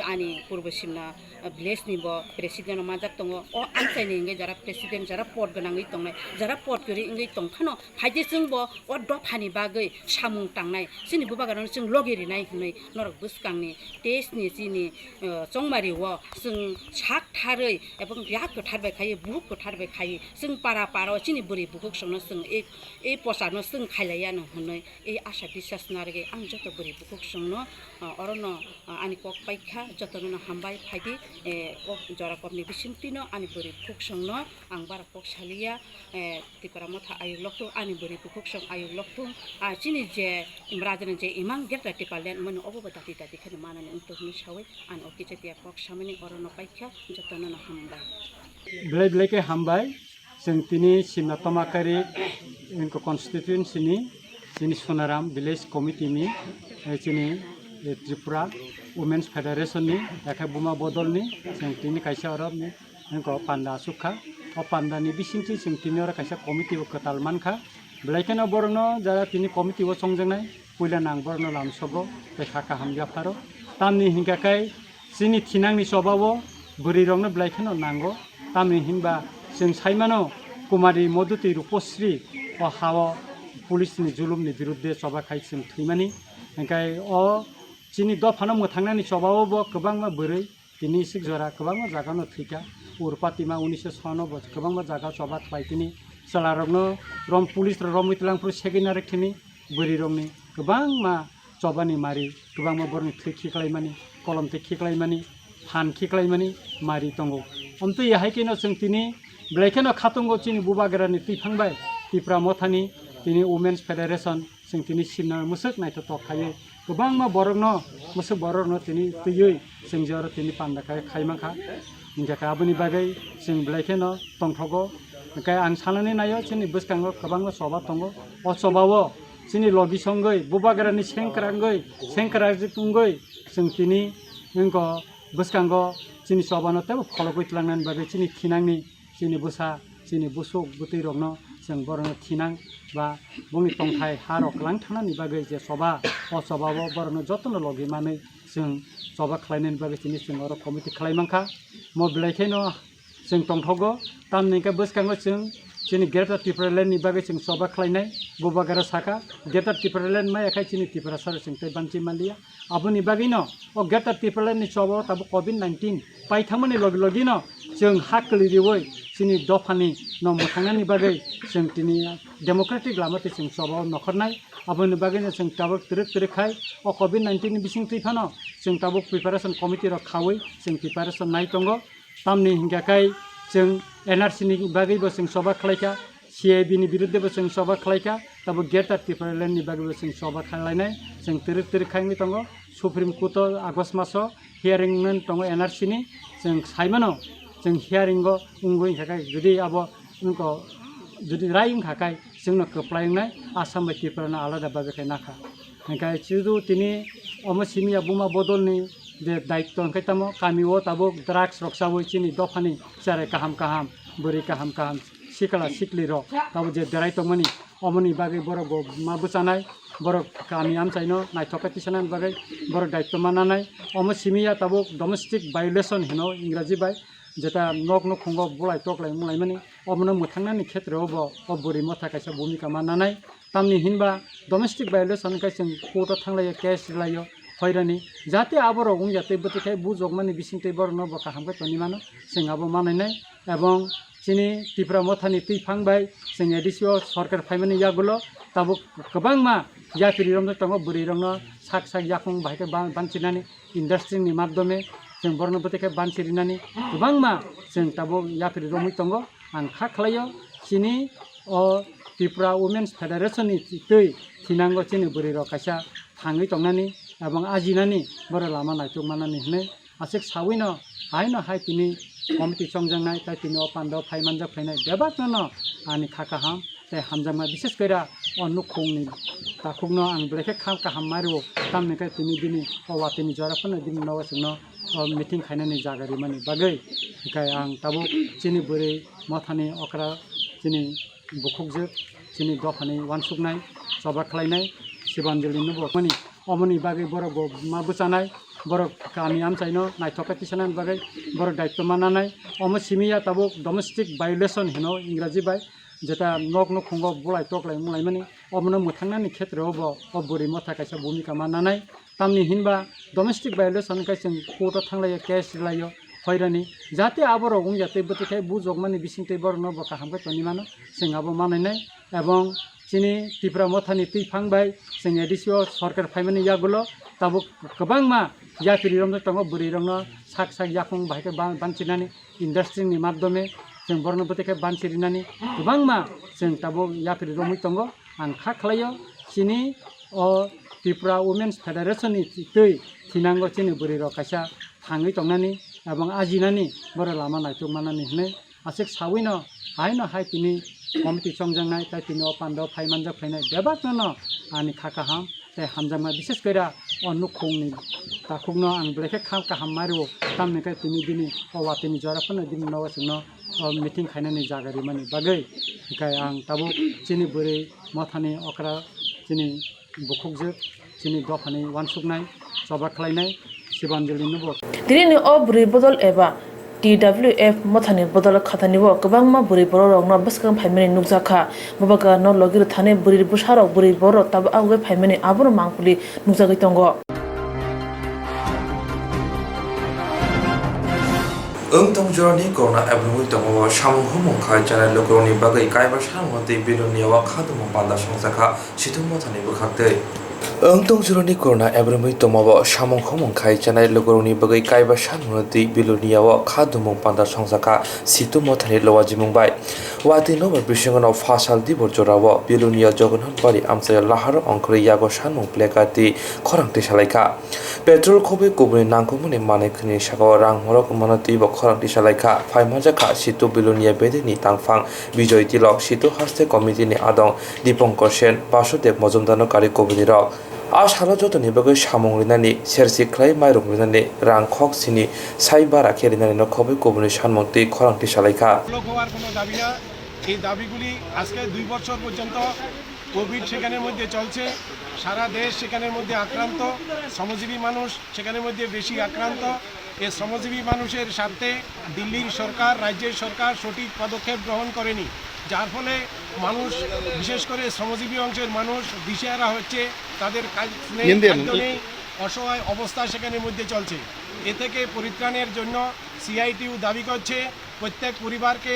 ani purbo simna, eh, village ni bo president rok manjak tongo. O amchaini hwnkhe jara president, jara pod gwnangwi tongnai, jara pod kwrwi wngwi tongphano phaidi chwngbo o dophani bagwi samung tangnai, chini bubagrano chwng logi rinai hinwi norok bwskangni test ni chini, eh, chongmari o chwng sak tharwi ebong yak kwthar bai khaiwi, buhuk kwthar bai khaiwi, chwng para para o chini bwrwi bukhuk chwngno chwng ei, ei pocharno chwng khailaiya no hinwi ei asa biswas narwgwi ang joto bwrwi bukhuk chwngno, ah, orono, ah, ani kok paikha, jotono no hambai phaidi, eh, kok jora kokni bisingtwino ani bwrwi bukhuk chwngno ang bara kok saliya, eh, Tipra Motha ayuk lokthung, ani bwrwi bukhuk chwng ayuk lokthung, ah, chini je Imrajani je imang Greater Tipraland mani obo bo dati dati kheno manani wngtong hinwi sawi ani o kichatiya kok samani orono paikha, jotono no hambai. Belai belai khe hambai. Chwng tini Simna Tomakari wngkha constituency ni chini Sonaram village committee ni, eh, chini, eh, Tripura Women's Federation ni, yakhe Buma Bodol ni, chwng tini kaisa oro ni wngkha panda aswk kha. O panda ni bisingtwi chwng tini oro kaisa committee bo kwtal mankha. Belai kheno borokno jara tini committee o chongjaknai, puila nang borokno lamsogo tei kha kaham yapharo. Tamni hinkha khe chini thinangni chobao bwrwirokno belai kheno nango. Tamni hinba chwng saimano Kumari Modhuti Rupasri o hao police ni julumni birudde choba khai chwng thwimani. Hinkhe o chini dophano mwthangnani chobao bo kwbangma bwrwi tini isik jora kwbangma jagano thwikha. Urpatima unisho sono bo kwbangma jaga choba khlai tini Chwlarokno rom police rok romwi twlang phuru segwi narwk thini bwrwirokni kwbangma chobani mari, kwbangma borokni thwi khiklaimani, kolom twi khiklaimani, phan khiklaimani mari tongo. Omtwi hai kheno chwng tini belai kheno khatungo chini bubagrani twiphang bai Tipra Mothani tini Women's Federation chwng tini simna mwswk naithotok khaiwi kwbangma borokno, mwswk borokno tini twiwi chwng je oro tini panda khai, khai mankha. Hinkhe khe aboni bagwi chwng belai kheno tongthogo. Hinkhe ang sanani naio chini bwskango kwbangma choba tongo. O chobao chini logi songwi, bubagrani sengkrangwi, sengkrajwk wngwi chwng tini wngkha bwskango chini chobano teibo phologwi tlangnani bagwi chini thinangni chini bwsa, chini bwswk bwtwi rokno chwng borokno thinang ba bongni tongthai ha rok lang thanani bagwi je choba, o chobao borokno jotono logi manwi chwng choba khlainani bagwi tini chwng oro committee khlai mankha. Mo belai kheno chwng tongthogo, tamni hwnkhe bwskango chwng chini Greater Tipraland ni bagwi chwng choba khlainai, bubagra saka Greater Tipraland maya khai chini Tiprasa rok chwng tei banchi manliya. Aboni bagwino o Greater Tipraland ni choba o tabuk covid nineteen paithangmani logi logino chwng ha kwlwi riwi chini dophani no mwthangnani bagwi chwng tini democratic lama twi chwng choba o nokhornai. Aboni bagwino chwng tabuk twrwk twrwk khai o covid nineteen ni bising twi phano chwng tabuk preparation committee rok khawi chwng preparation nai tongo. Tamni hinkha khai chwng N R C ni bagwibo chwng choba khlaikha, C A B ni biruddhebo chwng choba khlaikha, tabuk Greater Tipraland ni bagwibo chwng choba khlainai, chwng twrwk twrwk khai wngwi tongo. Supreme Court o August maso hearing wngwi tongo N R C ni, chwng saimano, chwng hearing o wngwi hinkha khai jodi abo wngkha, jodi rai wngkha khai chwngno kwplai wngnai, Assam bai Tripura no alada bagwi khai nakha. Hinkhe chudu tini omo simi ya buma bodolni je daityo hinkhe tamo kami o tabuk drugs rok chawi chini dophani cherai kaham kaham, bwrwi kaham kaham, sikla sikli rok tabuk je derai tongmani, omoni bagwi borok bo ma bwchanai, borok kami amchaino naithok khe tisanani bagwi borok daityo ma nanai. Omo simi ya tabuk domestic violation hino Ingraji bai, jeta nok nukhungo bulai toklai mulaimani, omono mwthangnani khetreo bo o bwrwi motha kaisa bhumika ma nanai. Tamni hinba domestic violation khe chwng court o thanglaio, case rwlaio, hoirani. Jate aborok wngya tei bwtwi khai bujokmani bisingtwi borokno bo kaham khe tongwi mano, chwng abo manainai. Ebong chini Tipra Mothani twiphang bai chwng A D C o sorkar phaimani yagulo tabuk kwbangma yapri romjak tongo, bwrwi rokno sak sak yakung bahai khe ban-, banchinani industry ni madhyome chwng borokno bwtwi khe banchi rinani kwbangma chwng tabuk yapri romwi tongo. Ang kha khlaio chini o Tripura Women's Federation ni twi thinango chini bwrwi rok kaisa thangwi tongnani ebong ajinani borok lama naituk manani hinwi aswk sawino haino hai tini committee chongjaknai tei tini o panda o phai manjak phainai bebakno no ani kha kaham tei hamjakma, bishes kore o nukhungni takhukno ang belai khe kha kaham mai rwo, tamni khe tini bini o watini jora phano bini nogo chwngno o meeting khainani jaga rimani bagwi. Hinkhe ang tabuk chini bwrwi mothani okra chini bukhukjwk chini dophani uansuknai, choba khlainai, Sibanjali nubo mani omoni bagwi borok bo ma bwchanai, borok kami amchaino naithok khe tisanani bagwi borok daityo ma nanai. Omo simi ya tabuk domestic violation hino Ingraji bai, jeta nok nukhungo bulai toklai mulaimani, omono mwthangnani khetreo bo o bwrwi motha kaisa bhumika ma nanai. Tamni hinba domestic violation khe chwng court o thanglaio, case rwlaio, hoirani. Jate aborok wngya tei bwtwi khai bujokmani bisingtwi borokno bo kaham khe tongwi mano, chwng abo manainai. Ebong chini Tipra Mothani twiphang bai chwng A D C o sorkar phaimani yagulo tabuk kwbangma yapri romjak tongo, bwrwi rokno sak sak yakung bahai khe ban-, banchinani industry ni madhyome chwng borokno bwtwi khe banchi rinani kwbangma chwng tabuk yapri romwi tongo. Ang kha khlaio chini o Tripura Women's Federation ni twi thinango chini bwrwi rok kaisa thangwi tongnani ebong ajinani borok lama naituk manani hinwi aswk sawino haino hai tini committee chongjaknai tei tini o panda o phai manjak phainai bebakno no ani kha kaham tei hamjakma, bishes kore o nukhungni takhukno ang belai khe kha kaham mai rwo, tamni khe tini bini o watini jora phano bini nogo chwngno o meeting khainani jaga rimani bagwi. Hinkhe ang tabuk chini bwrwi mothani okra chini bukhukjwk chini dophani uansuknai, choba khlainai, Sibanjali nubo. Tini ni o bwrwi bodol eba T W F mothani bodol khatani o kwbangma bwrwi borok rokno bwskang phaimani nukjakha. Bubagra no logi rwthani bwrwi bwsarok bwrwi borok tabuk agwi phaimani abono mangpili nukjagwi tongo. Wng tong jorani corona ebrwngwi tongmao samung humung khai chanai lukurokni bagwi kaiba sanmungno twi Belonia o kha dumung panda songjakha Situ Mothani bwkhaktwi. Wng tong jorani corona ebrwngwi tongmao samung humung khai chanai lukurokni bagwi kaiba sanmungno twi Belonia o kha dumung panda songjakha Situ Mothani lowajimung bai. Watwi nobar bisingo no phasal dibor jorao Belonia Jagannath Bari amchaio laharo ongkhorwi yago sanmung placard twi khorang twi salaikha. Petrol khobwi kubuni nangkukmani manwi khwnini sakao rang morok wngmano twibo khorang tisa laikha. Phai manjakha Situ Belonia bedekni tangphang Bijoy Tilok, Situ Haste Committee ni adong Dipankar Sen, Basudev Mojumdarno karwi kubunirok. A salo jotoni bagwi samung rinani, sersi khlai mairung rinani, rang khok sini sai bara khe rinani no khobwi kubuni sanmung twi khorang tisa laikha. Block হওয়ার কোনো দাবি না। এই দাবিগুলি আজকে দুই বছর পর্যন্ত কোভিড সেখানের মধ্যে চলছে, সারা দেশ সেখানের মধ্যে আক্রান্ত, শ্রমজীবী মানুষ সেখানের মধ্যে বেশি আক্রান্ত। এই শ্রমজীবী মানুষের স্বার্থে দিল্লির সরকার, রাজ্যের সরকার সঠিক পদক্ষেপ গ্রহণ করেনি, যার ফলে মানুষ, বিশেষ করে শ্রমজীবী অংশের মানুষ দিশেহারা হচ্ছে। তাদের কাজ নেই, খাদ্য নেই, অসহায় অবস্থা সেখানের মধ্যে চলছে। এ থেকে পরিত্রাণের জন্য সিআইটিইউ দাবি করছে প্রত্যেক পরিবারকে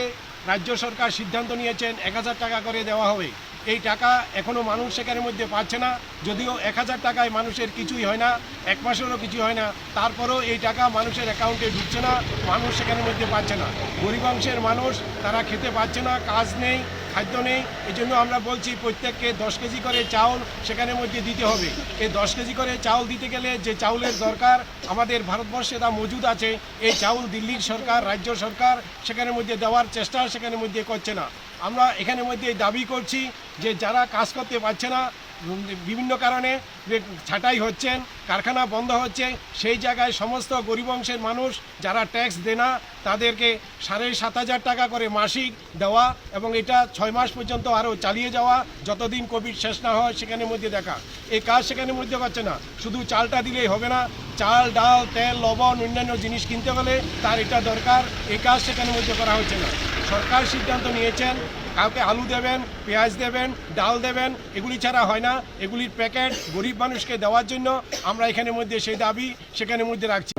রাজ্য সরকার সিদ্ধান্ত নিয়েছেন এক হাজার টাকা করে দেওয়া হবে। এই টাকা এখনো মানুষ সেখানের মধ্যে পাচ্ছে না। যদিও এক হাজার টাকায় মানুষের কিছুই হয় না, এক মাসেরও কিছু হয় না, তারপরেও এই টাকা মানুষের অ্যাকাউন্টে ঢুকছে না, মানুষ সেখানের মধ্যে পাচ্ছে না। গরিব অংশের মানুষ, তারা খেতে পাচ্ছে না, কাজ নেই, খাদ্য নেই। এই জন্য আমরা বলছি প্রত্যেককে দশ কেজি করে চাউল সেখানের মধ্যে দিতে হবে। এই দশ কেজি করে চাউল দিতে গেলে যে চাউলের দরকার, আমাদের ভারতবর্ষে তা মজুদ আছে। এই চাউল দিল্লির সরকার, রাজ্য সরকার সেখানের মধ্যে দেওয়ার চেষ্টা সেখানের মধ্যে করছে না। আমরা এখানের মধ্যে দাবি করছি যে যারা কাজ করতে পারছে না, উম, বিভিন্ন কারণে যে ছাঁটাই হচ্ছেন, কারখানা বন্ধ হচ্ছে, সেই জায়গায় সমস্ত গরিব অংশের মানুষ যারা ট্যাক্স দেয় না, তাদেরকে সাড়ে সাত হাজার টাকা করে মাসিক দেওয়া এবং এটা ছয় মাস পর্যন্ত আরও চালিয়ে যাওয়া, যতদিন কোভিড শেষ না হয় সেখানের মধ্যে দেখা। এই কাজ সেখানের মধ্যে পাচ্ছে না, শুধু চালটা দিলেই হবে না, চাল, ডাল, তেল, লবণ, অন্যান্য জিনিস কিনতে গেলে তার এটা দরকার, এই কাজ সেখানের মধ্যে করা হচ্ছে না। সরকার সিদ্ধান্ত নিয়েছেন কাউকে আলু দেবেন, পেঁয়াজ দেবেন, ডাল দেবেন, এগুলি ছাড়া হয় না। এগুলির প্যাকেট গরিব মানুষকে দেওয়ার জন্য আমরা এখানের মধ্যে সেই দাবি সেখানের মধ্যে রাখছি।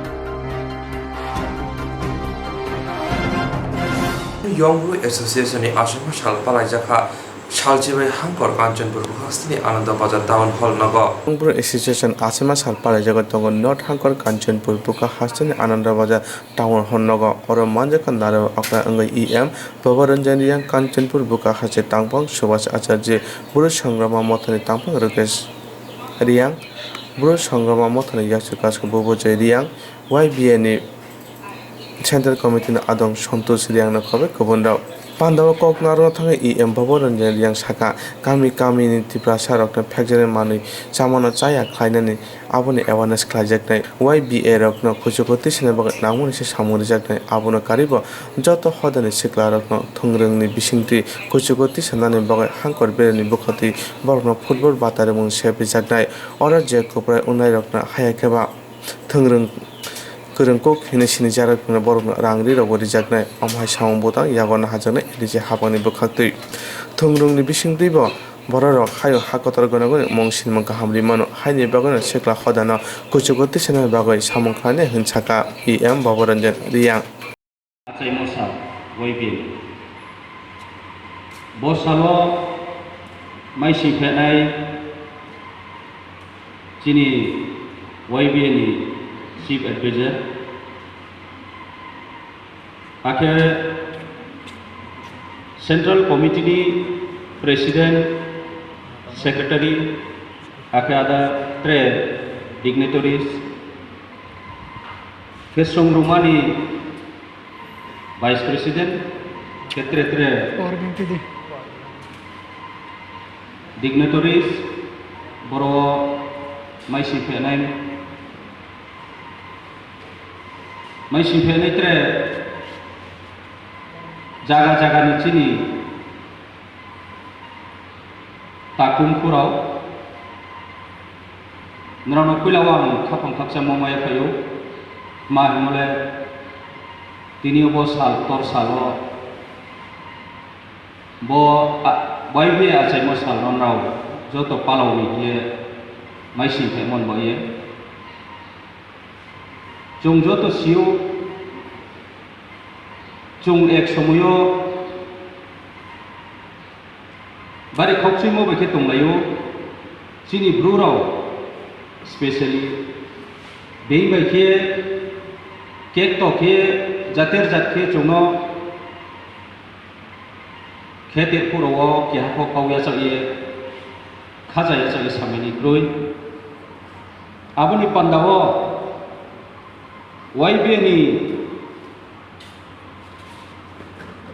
Young Bru Association ni achukma sal palaijakha salchibai hangkor Kanchanpur bukhastini Ananda Bazar Town Hall nogo. Young Bru Association achukma sal palaijago tongo North Hangkor Kanchanpur bukha hasteni Ananda Bazar Town Hall nogo. Oro manjakha narwk okra wngwi E M Baba Ranjan Riyang, Kanchanpur bukha haste tangphang Subhas Acharya, Bru Songrama Mothani tangphang Rakesh Riyang, Bru Songrama Mothani yaksi kasko Bubojoy Riyang, Y B A ni Central Committee ni adong Santosh Riyang no khobwi kubun rok. Pandao kok narwkna thangwi E M Baba Ranjan Riyang saka, kami kami ni Tiprasa rokno phekjaknai manwi chamano chaya khlainani aboni awareness khlaijaknai, Y B A rokno kuchugo tisana bagwi nangmani se samung rijaknai, abono karwibo joto hodani siklarokno thwngrwngni bisingtwi kuchugo tisanani bagwi hangkor bereni bwkhaktwi borokno football bata rwmung se bijaknai. Oro je kwprai wngnairokno haya khe ba thwngrwng kwrwngkuk hinwi sinijaknai, borokno rang rirokbo rijaknai. Omo hai samung bwtang yago naharjaknai A D C haphangni bwkhaktwi. Thwngrwngni bisingtwibo bororok hayo ha kotor gwnagwi mung sinimung kaham ri mano, haini bagwino sikla hodano kuchugo tisanani bagwi samung khlainai hwn sakha E M Baba Ranjan Riyang. Achaimo sal, Y B A. Bo salo maising phenai chini Y B A ni Chief Advisor, hakhe Central Committee ni President, Secretary, hakhe ada tre dignitaries, khe songrwmani Vice President, khe tre tre Power bank tidi. Dignitaries, boro maising phenai, maising phenai tre jaga jaga ni chini takhum khurao. Norokno puila o ang khaphang khaksa maya phaio, ma hwnmale tini bo sal, tor salo bo, a, bai bai achaimo sal norok joto palao ni hiye maising khe mon bo ye. Chwng joto sio, Chwng ek somoio bari khokchwimo bai khe tonglaio, chini bru rok specially beng bai khe kek to khe jater jat khe chwngno khe terphuru o keha kok kau yachak ye khaja yachak ye samani kroi. Aboni panda o Y B A ni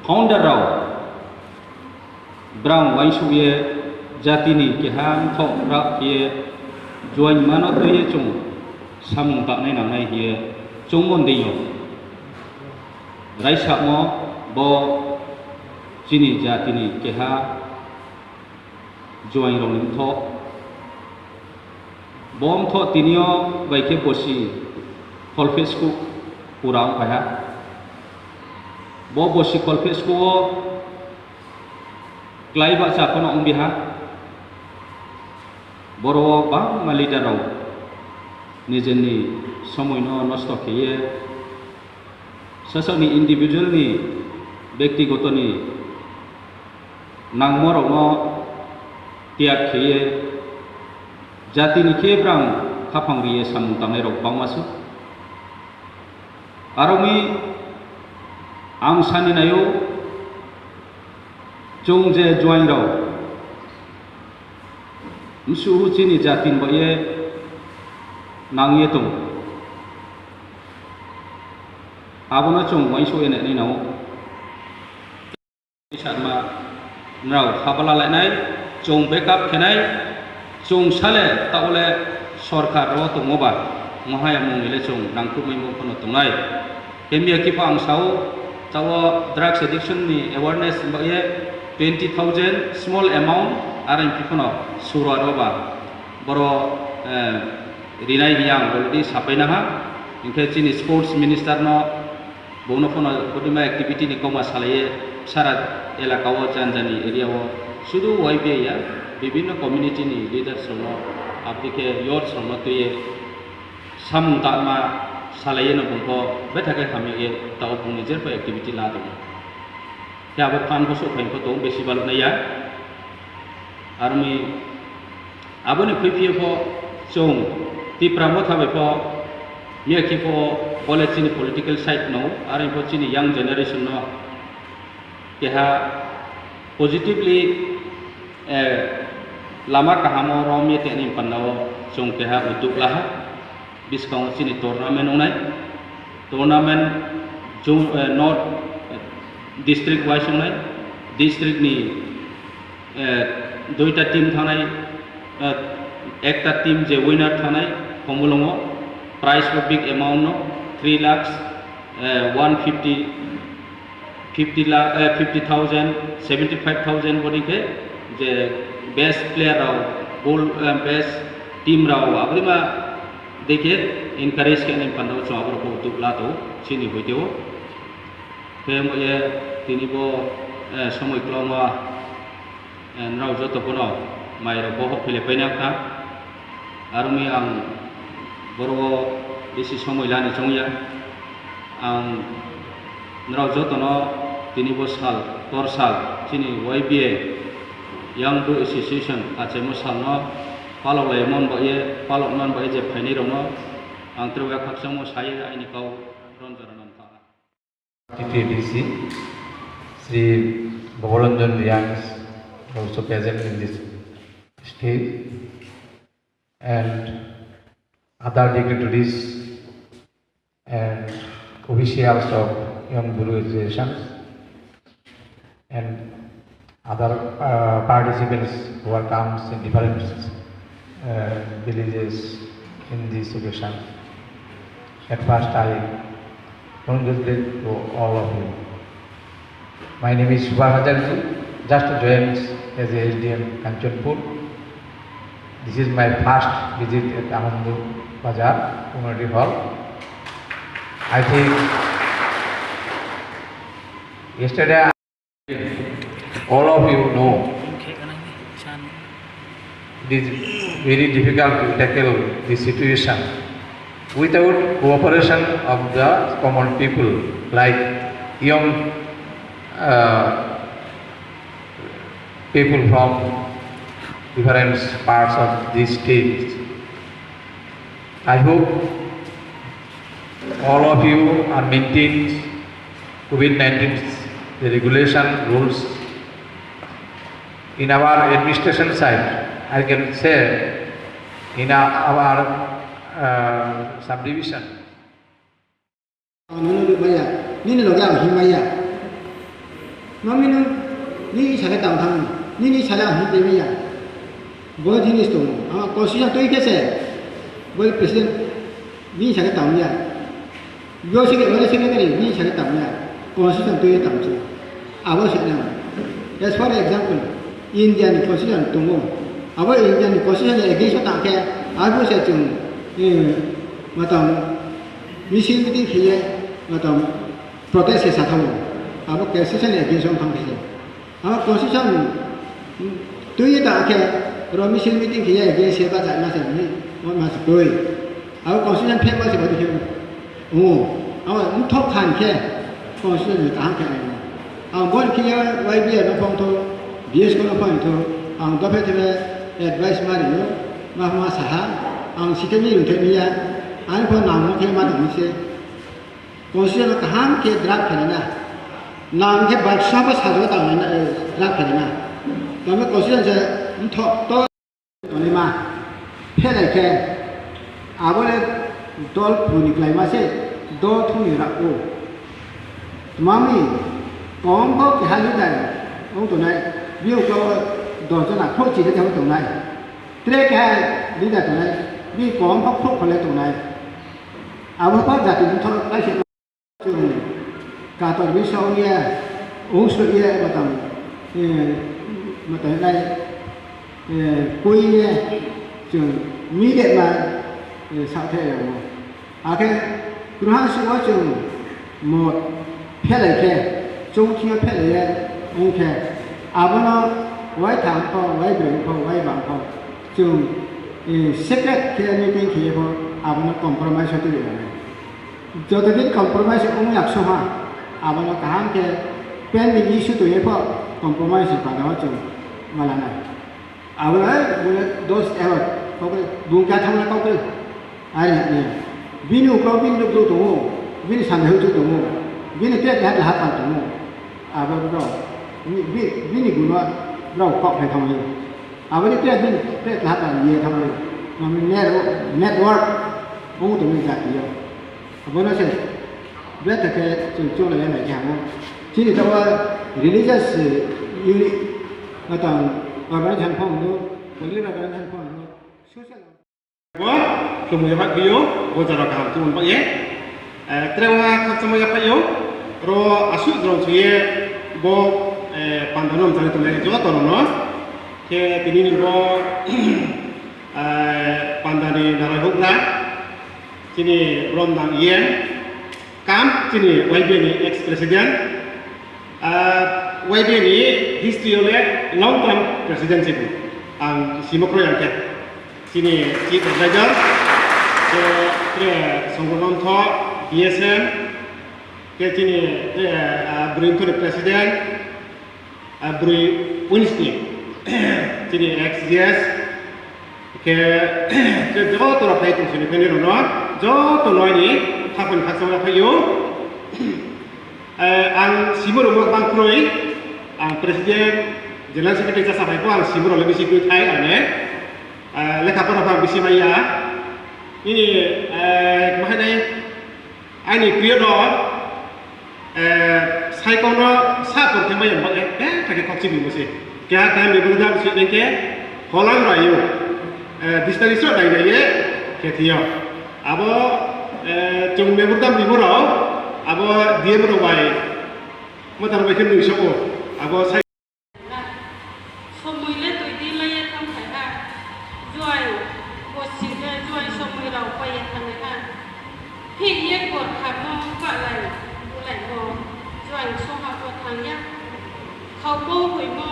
founder rok brang uansuk ye jati ni keha mthok rak ye join mano twi ye chwng samung tangnai nangnai hiye chwng mon dei yo. Raisamo bo chini jati ni keha join rok ni mthok. Bo mthok tini o bai khe bosi kholphesku pura wng phai ha. Bo bosi kholphesku o klai bacha phano wng biha. Boro o bangma leader rok nijeni somoi no nosto khe ye sasakni individual ni bektigoto ni nangmorokno tiyag kheye jatini khe brang khaphang riye samung tangnairok bangma se. Aroni ang sani naio, chwng je join rok msuhu chini jatin baye nangye tong, abono chwng uaingsukye nainai nao. Sanma nrao habala lainai, chwng backup khenai, chwng sale taole sorkar ro tongo ba, mohaya mungni le chwng nangkukmai mung phano tongnai. Kemiya kipa ang sao, tao drugs addiction ni awareness baye twenty thousand small amount, are hingke phano surwa ro ba, boro, eh, rinai hiya ang already sapai naha, hingke chini sports minister no Bono phano bodima activity ni kokma salaiye sara elaka o, jani jani area o, sudu Y B A ya, bibinno community ni leaders rokno, aboni khe youths rokno twiye samung tangma salaiye no bungkho betha khe hamya ye tao bungni jerpho activity la tongo. Khe abo phan khe sok phaikhe tongo besi baloknai ya. Aroni Aboni phai phiya pho chwng Tipra Motha bai pho miya khe pho bole chini political side no, are pho chini young generation no keha positively, eh, lama kaham o rom ye teni panda o chwng keha udduk laha. Bwskango chini tournament wngnai, tournament zone, eh, not, eh, district wise wngnai, district ni, eh, duita team thangnai, eh, ekta team je winner thangnai, Khumulwngo prize bo big amount no, three lakhs, eh, one fifty, fifty lakh, eh, fifty thousand, seventy five thousand boni khe je best player rao, goal, eh, best team rao, aboni ma dekhe encourage khe nai panda o chwng aborok bo duk la to chini hoite o. Khe mo ye tini bo, eh, somoi kwlangma, eh, nrao joto bono mai rok bohok phile paina kha. Aroni ang boro o bisi somoi lani chongya. Ang nrao jotono tini bo sal, tor sal, chini Y B A Young Bru Association achaimo salno palok lai mon bai ye, palok non bai je phainai rokno ang tei khakchangmo sai aini kau ron jora non kha. T T A D C, Shri Bhogoranjan Reang, also present in this stage, and other dignitaries and officials of Young Bru Association, and other, uh, participants who are comes in different, uh, villages in this occasion. At first, I congratulate to all of you. My name is Subhash Acharya, just joined as a S D M Kanchanpur. This is my first visit at Anand Bazar Community Hall. I think yesterday All of you know it is very difficult to tackle this situation without cooperation of the common people like young uh, people from different parts of these states. I hope all of you are maintaining COVID nineteen regulation rules. In our administration side, I can say in our, our, uh, subdivision, Ang nono rw maya, nini loge ang him maya. Mami no, nini sale tang thang, nini sale ang him maya. Bo jinis tongo, ang constitution twi khe se, bo president nini sale tang ya. Bo sini, bo secretary nini sale tang ya. Constitution twi tang se. Abo se nang. As for example, India ni constitution tongo. Abo India ni constitution ni against o tang khe, abo se chwng, eh, matam, misil meeting khiye, matam, protest khe sathawo. Abo constitution ni against o thang khe. Abo constitution twi tang khe, ro misil meeting khiye against se ba jai ma se ni, mo ma se twi. Abo constitution phek ma se bodi phek. O, abo mthok khan khe constitution ni kaham khe nai. Ang bon khiya Y B A no phone tho, B S K no phone tho, ang dophe thebe advice ma rio, ma ma saha, ang sitemi rung themi ya, ang pho nang mo khe ma dong se. Constitution kaham khe draft khe na, nang khe baksa bo sajwa tang na, eh, draft khe na. Tamo constitution se mthok to Tonima phelai khe, abole dol phuni kwlaima se dol thumni rw-o. Twmami kom khe keha leader wng tongnai, bini uklo dos jona khorokchi khe tongnai. Tre keha leader tongnai, bini kom khe khoroksa le tongnai. Abo khe jati bwthar kaisa. Chwng kator bisa wngya, wngsuya, matang, eh, matang nai, eh, kuiya, chwng miletma, eh, sakthai rokno. Hakhe kwrwngha sio chwng mot phelai khe, chongthiyo phelaiya wngkhe, abono waitham pho, waibrwi pho, waibang pho, chwng, eh, secret khe meeting khiye pho, abono compromise o twi rwnai. Joto din compromise wng yak soha, abono kaham khe pending issue tongwi pho compromise ni panda o chwng malanai. Abono hai bole dos egot kokre bung kha thangna kokre. Ari ni bini uklo bini luklo tongo, bini sanda hutu tongo, bini tek hat laha pal tongo. Abo bro, bi-, bi-, bini guno bro kok hai thangwi. Aboni tek bini tek laha pal ye thangwi. Mami network, network, omo tongwi jatiyo. Abono se, beta khe chwng chwng lai nai khe hamo. Chini tawa religious, eh, unit, matang organization phang do, holy organization phang do, social. Bo, chwng yaphak biyo, bo jara kaham chwng bak ye. Eh, trewa khakchangma yaphak yo, ro asuk jrong chwng ye, bo, eh, panda nom jani tongnai joto no no. Khe tini ni bo, eh, panda ni narai hukna, chini rom dang ye. Kam chini Y B A ni ex president, ah, Y B A ni history o le long term president se bo. Ang simo kroi ang khe chini chief advisor, so, kre Songkor Montho, B S M, khe chini, kre, ah, Bwrwi Mthoni president, ah, bwrwi Wednesday, chini ex G S, khe, khe joto rok phai tong sini phai rok no, joto no ni khapon khaksa rok phai yo. Eh, ang simo rok bang kroi, ang president, general secretary chasa phai ko, ang simo rok le bisi kroi thai ane, eh, lekha pora phang bisi maya. Ini, eh, mahai nai, Aini priyo no, eh, saikong no sa por khe maya bak, eh, eh, thake kok chibi mo se. Keha keha memorandum si nengke holang rayo, eh, distance ro dai dai ye, khe thiyo. Abo, eh, chwng memorandum rimo rao, abo D M rok bai, motor bai khe nui soko, abo sai Somoi le twi di laiya thang phai ha. Juai bo sing khe juai somoi rao pai ya thangnai ha. Phik ye kor kha mo ba lai bu lai mo. Juai soha pho thang ya. Khau mo hui mo.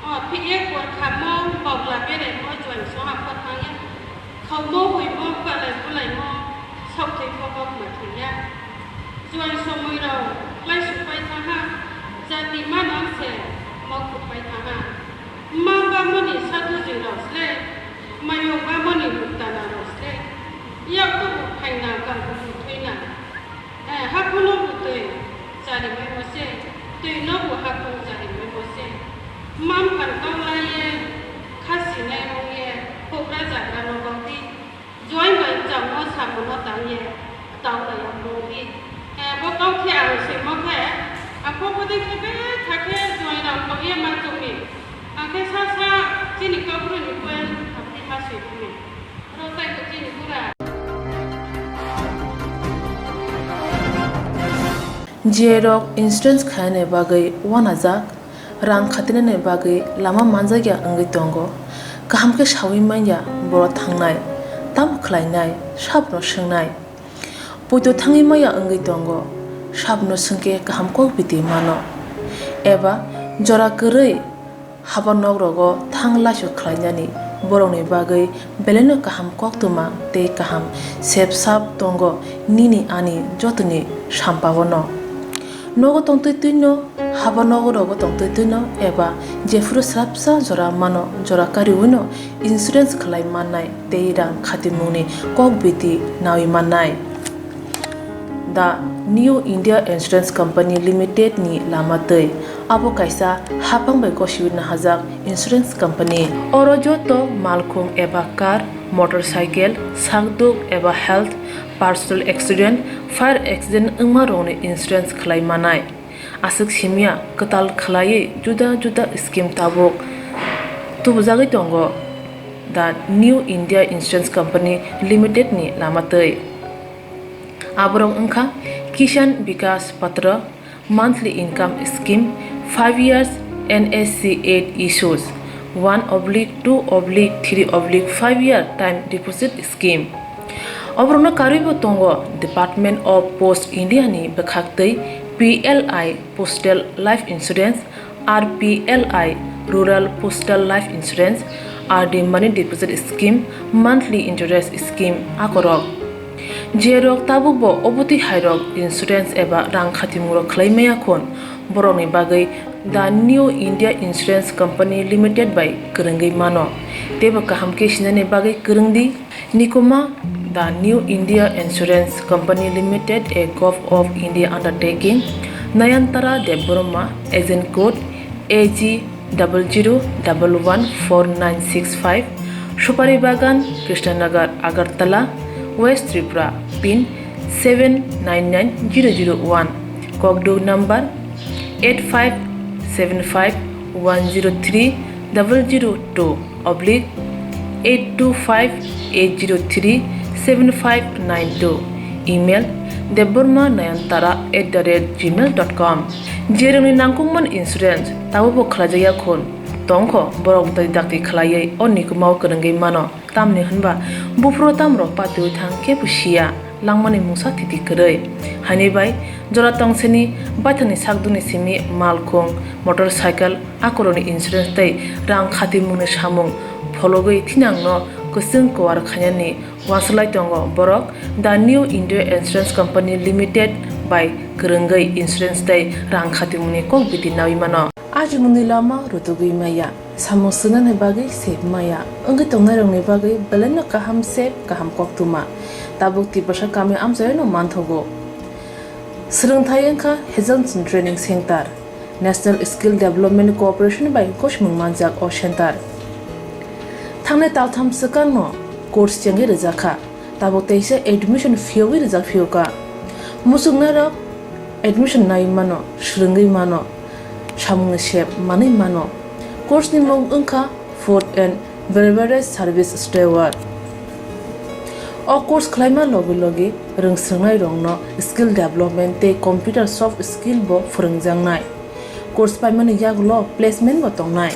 O phik ye kor kha mo bok la bere mo juai soha pho thang ya. Khau mo hui mo ba lai bu lai mo. Sok thai pho bok ma thang ya. Juai somoi rao. Klai sukpai thaha, jati manang se mokhupai thaha. Mma bamoni satujui rok sle, mayung bamoni muktana rok sle, yak tubu phaina kangkubu thwina. Eh, haphungno bo twi charimaimo se, twino bo haphung charimaimo se. Mamphan kaulaiye, khasinai wngye, hukra jagrano bangdi. Juain bai changno sabuno tangye, tang laiya mungdi. Eh, bo kau khe ang swimo khe, ang kok bodei khe betha khe juain rang tongye ma chongni. Ang khe sa sa chini kabruni point apni ma swi phungo. Ro tai bo chini bura. J rok insurance khainani bagwi uanajak. Rang khatinani bagwi lama manjakya wngwi tongo. Kaham khe saui manya borok thangnai, tamo khlainai, sabono swngnai. Poito thangwi manya wngwi tongo, sabono swngkhe kaham kok biti mano. Eba jora kwrwi haba nokrogo thang laisu khlainani borokni bagwi belaino kaham koktwma tei kaham sep sap tongo nini ani jotoni sampaono. Nogo tongtwi twino, haba nogo rogo tongtwi twino eba jephuru swrapsa jora mano, jora kariwino insurance khlai mannai tei rang khatimungni kok biti naui mannai. The New India Insurance Company Limited ni lama twi. Abo kaisa haphang bai gosiwi nahajak insurance company. Oro joto malkhung eba car, motorcycle, sakduk eba health, personal accident, fire accident wngma rokni insurance khlai manai. Aswk simya kwtal khlaiwi juda juda scheme tabuk tubujagwi tongo the New India Insurance Company Limited ni lama twi. Aborok wngkha Kisan Vikas Patra, monthly income scheme, five years N S C eight issues, one oblique two oblique three oblique five year time deposit scheme. Oborokno karwibo tongo Department of Post India ni bwkhaktwi P L I Postal Life Insurance, R P L I Rural Postal Life Insurance, R D Money Deposit Scheme, Monthly Interest Scheme akorok. Jerok tabukbo obotwi hairok insurance eba rang khatimungrok khlai maya khun, borokni bagwi The New India Insurance Company Limited bai kwrwngwi mano. Teibo kaham khe sinani bagwi kwrwngdi. Nikuma, The New India Insurance Company Limited, a Govt of India undertaking, Nayantara Debbarma, agent code A G double zero double one four nine six five, Supari Bagan, Krishnanagar, Agartala, West Tripura, pin seven nine nine zero zero one, Kokduk number eight five seven five one zero three double zero two oblique eight two five eight zero three seven five nine two, email debbarma nayantara at the rate gmail dot com. Jerokni nangkukmani insurance tabukbo khlaijakya khun tongkho, borok bwtwi dakti khlaiwi o nikumao kwrwngwi mano. Tamni hwnba buphuru tamrok patiwi thang kebo siya, langmani mungsa thiti kwrwi. Haini bai jora tongsini baithangni sakdukni simi malkhung, motorcycle, akorokni insurance tei rang khatimungni samung phologwi thinangno kwchwng kwar khainani uansuk lai tongo borok. The New India Insurance Company Limited bai kwrwngwi insurance tei rang khatimungni kok biti naui mano. Ajimungni lama rutugwi maya, samung swngnani bagwi sep maya, wngwi tongnairokni bagwi belaino kaham sep, kaham koktwma. Tabuk Tiprasa kami amchaino manthogo. Swrwngthai wngkha Hazelson Training Center, National Skill Development Corporation bai gosimung manjak o center. Thangnai taltham swkangno course chengwi rwjakha. Tabuk teisa admission phiyogwi rijak phiyokha. Muchungnairok admission naiwi mano, swrwngwi mano, samungni sep manwi mano. Course ni mung wngkha Food and Beverage Service Steward. O course khlaima logi logi rwngswrwngnairokno skill development tei computer soft skill bo phwrwngjaknai. Course paimani yagulo placement bo tongnai.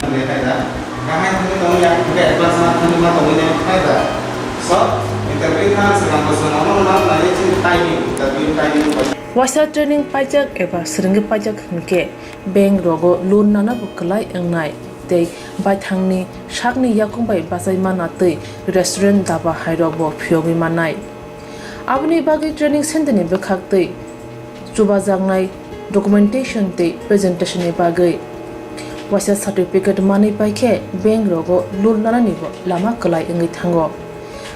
Kaham hwnwi tong ya, hwnwi advance ma thangwi ma tongwi nai phai da. So, interview thang swkang bo chwng omo no nai chini timing, interview timing bai. Waisa training paijak eba swrwngwi paijak hwnkhe bank rogo loan nana bo kwlai wngnai tei baithangni sakni yakung bai bachai mana twi restaurant, dhaba hairok bo phiyogwi mannai. Aboni bagwi training center ni bwkhak twi chubajaknai documentation tei presentation ni bagwi. Waisa certificate manwi pai khe bank rogo loan lanani bo lama kwlai wngwi thango.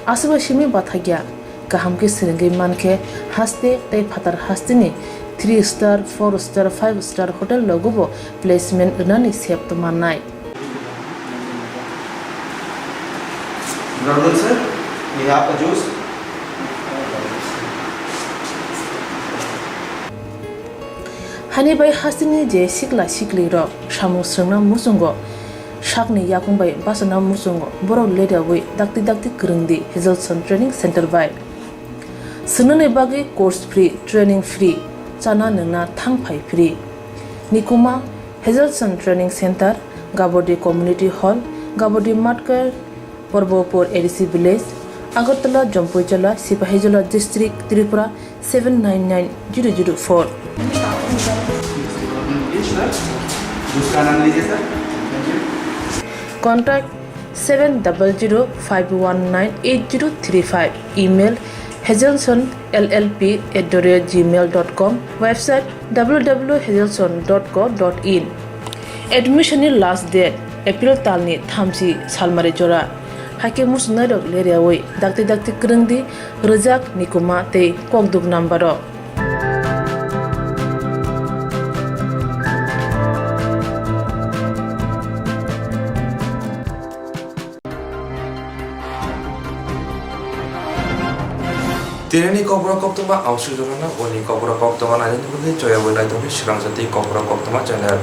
Aswk bai simi bathakya, kaham khe swrwngwi man khe haste tei phatar haste ni three star, four star, five star hotel rogo bo placement rwnani sep to mannai. Good afternoon, sir. May I have a juice? Hani bai hasteni je sikla sikli rok samung swrwngna muchungo, sakni yakung bai bachana muchungo, borok leriawi dakti dakti kwrwng di Hazelson Training Center bai. Swngnani bagwi course free, training free, chana nwngna thang phai free. Nikuma, Hazelson Training Center, Gabodi Community Hall, Gabodi Matkar, Porbopur A D C Village, Agartala, Jampuijala, Sipahijola District, Tripura seven nine nine zero zero four. Contact seven double zero five one nine eight zero three five. Email hazelson L L P at the rate gmail dot com. Website W W W hazelson dot co dot in. Admission ni last date April talni thamchi salmari jora. Haikhe muchungnairok leriawi dakti dakti kwrwng di, rwjak, nikuma tei kokduk number rok. Tinini kokborok koktwma ang Sujorana, uni kokborok koktwma nainani bagwi choyawi naitokni swrang jati kokborok koktwma channel.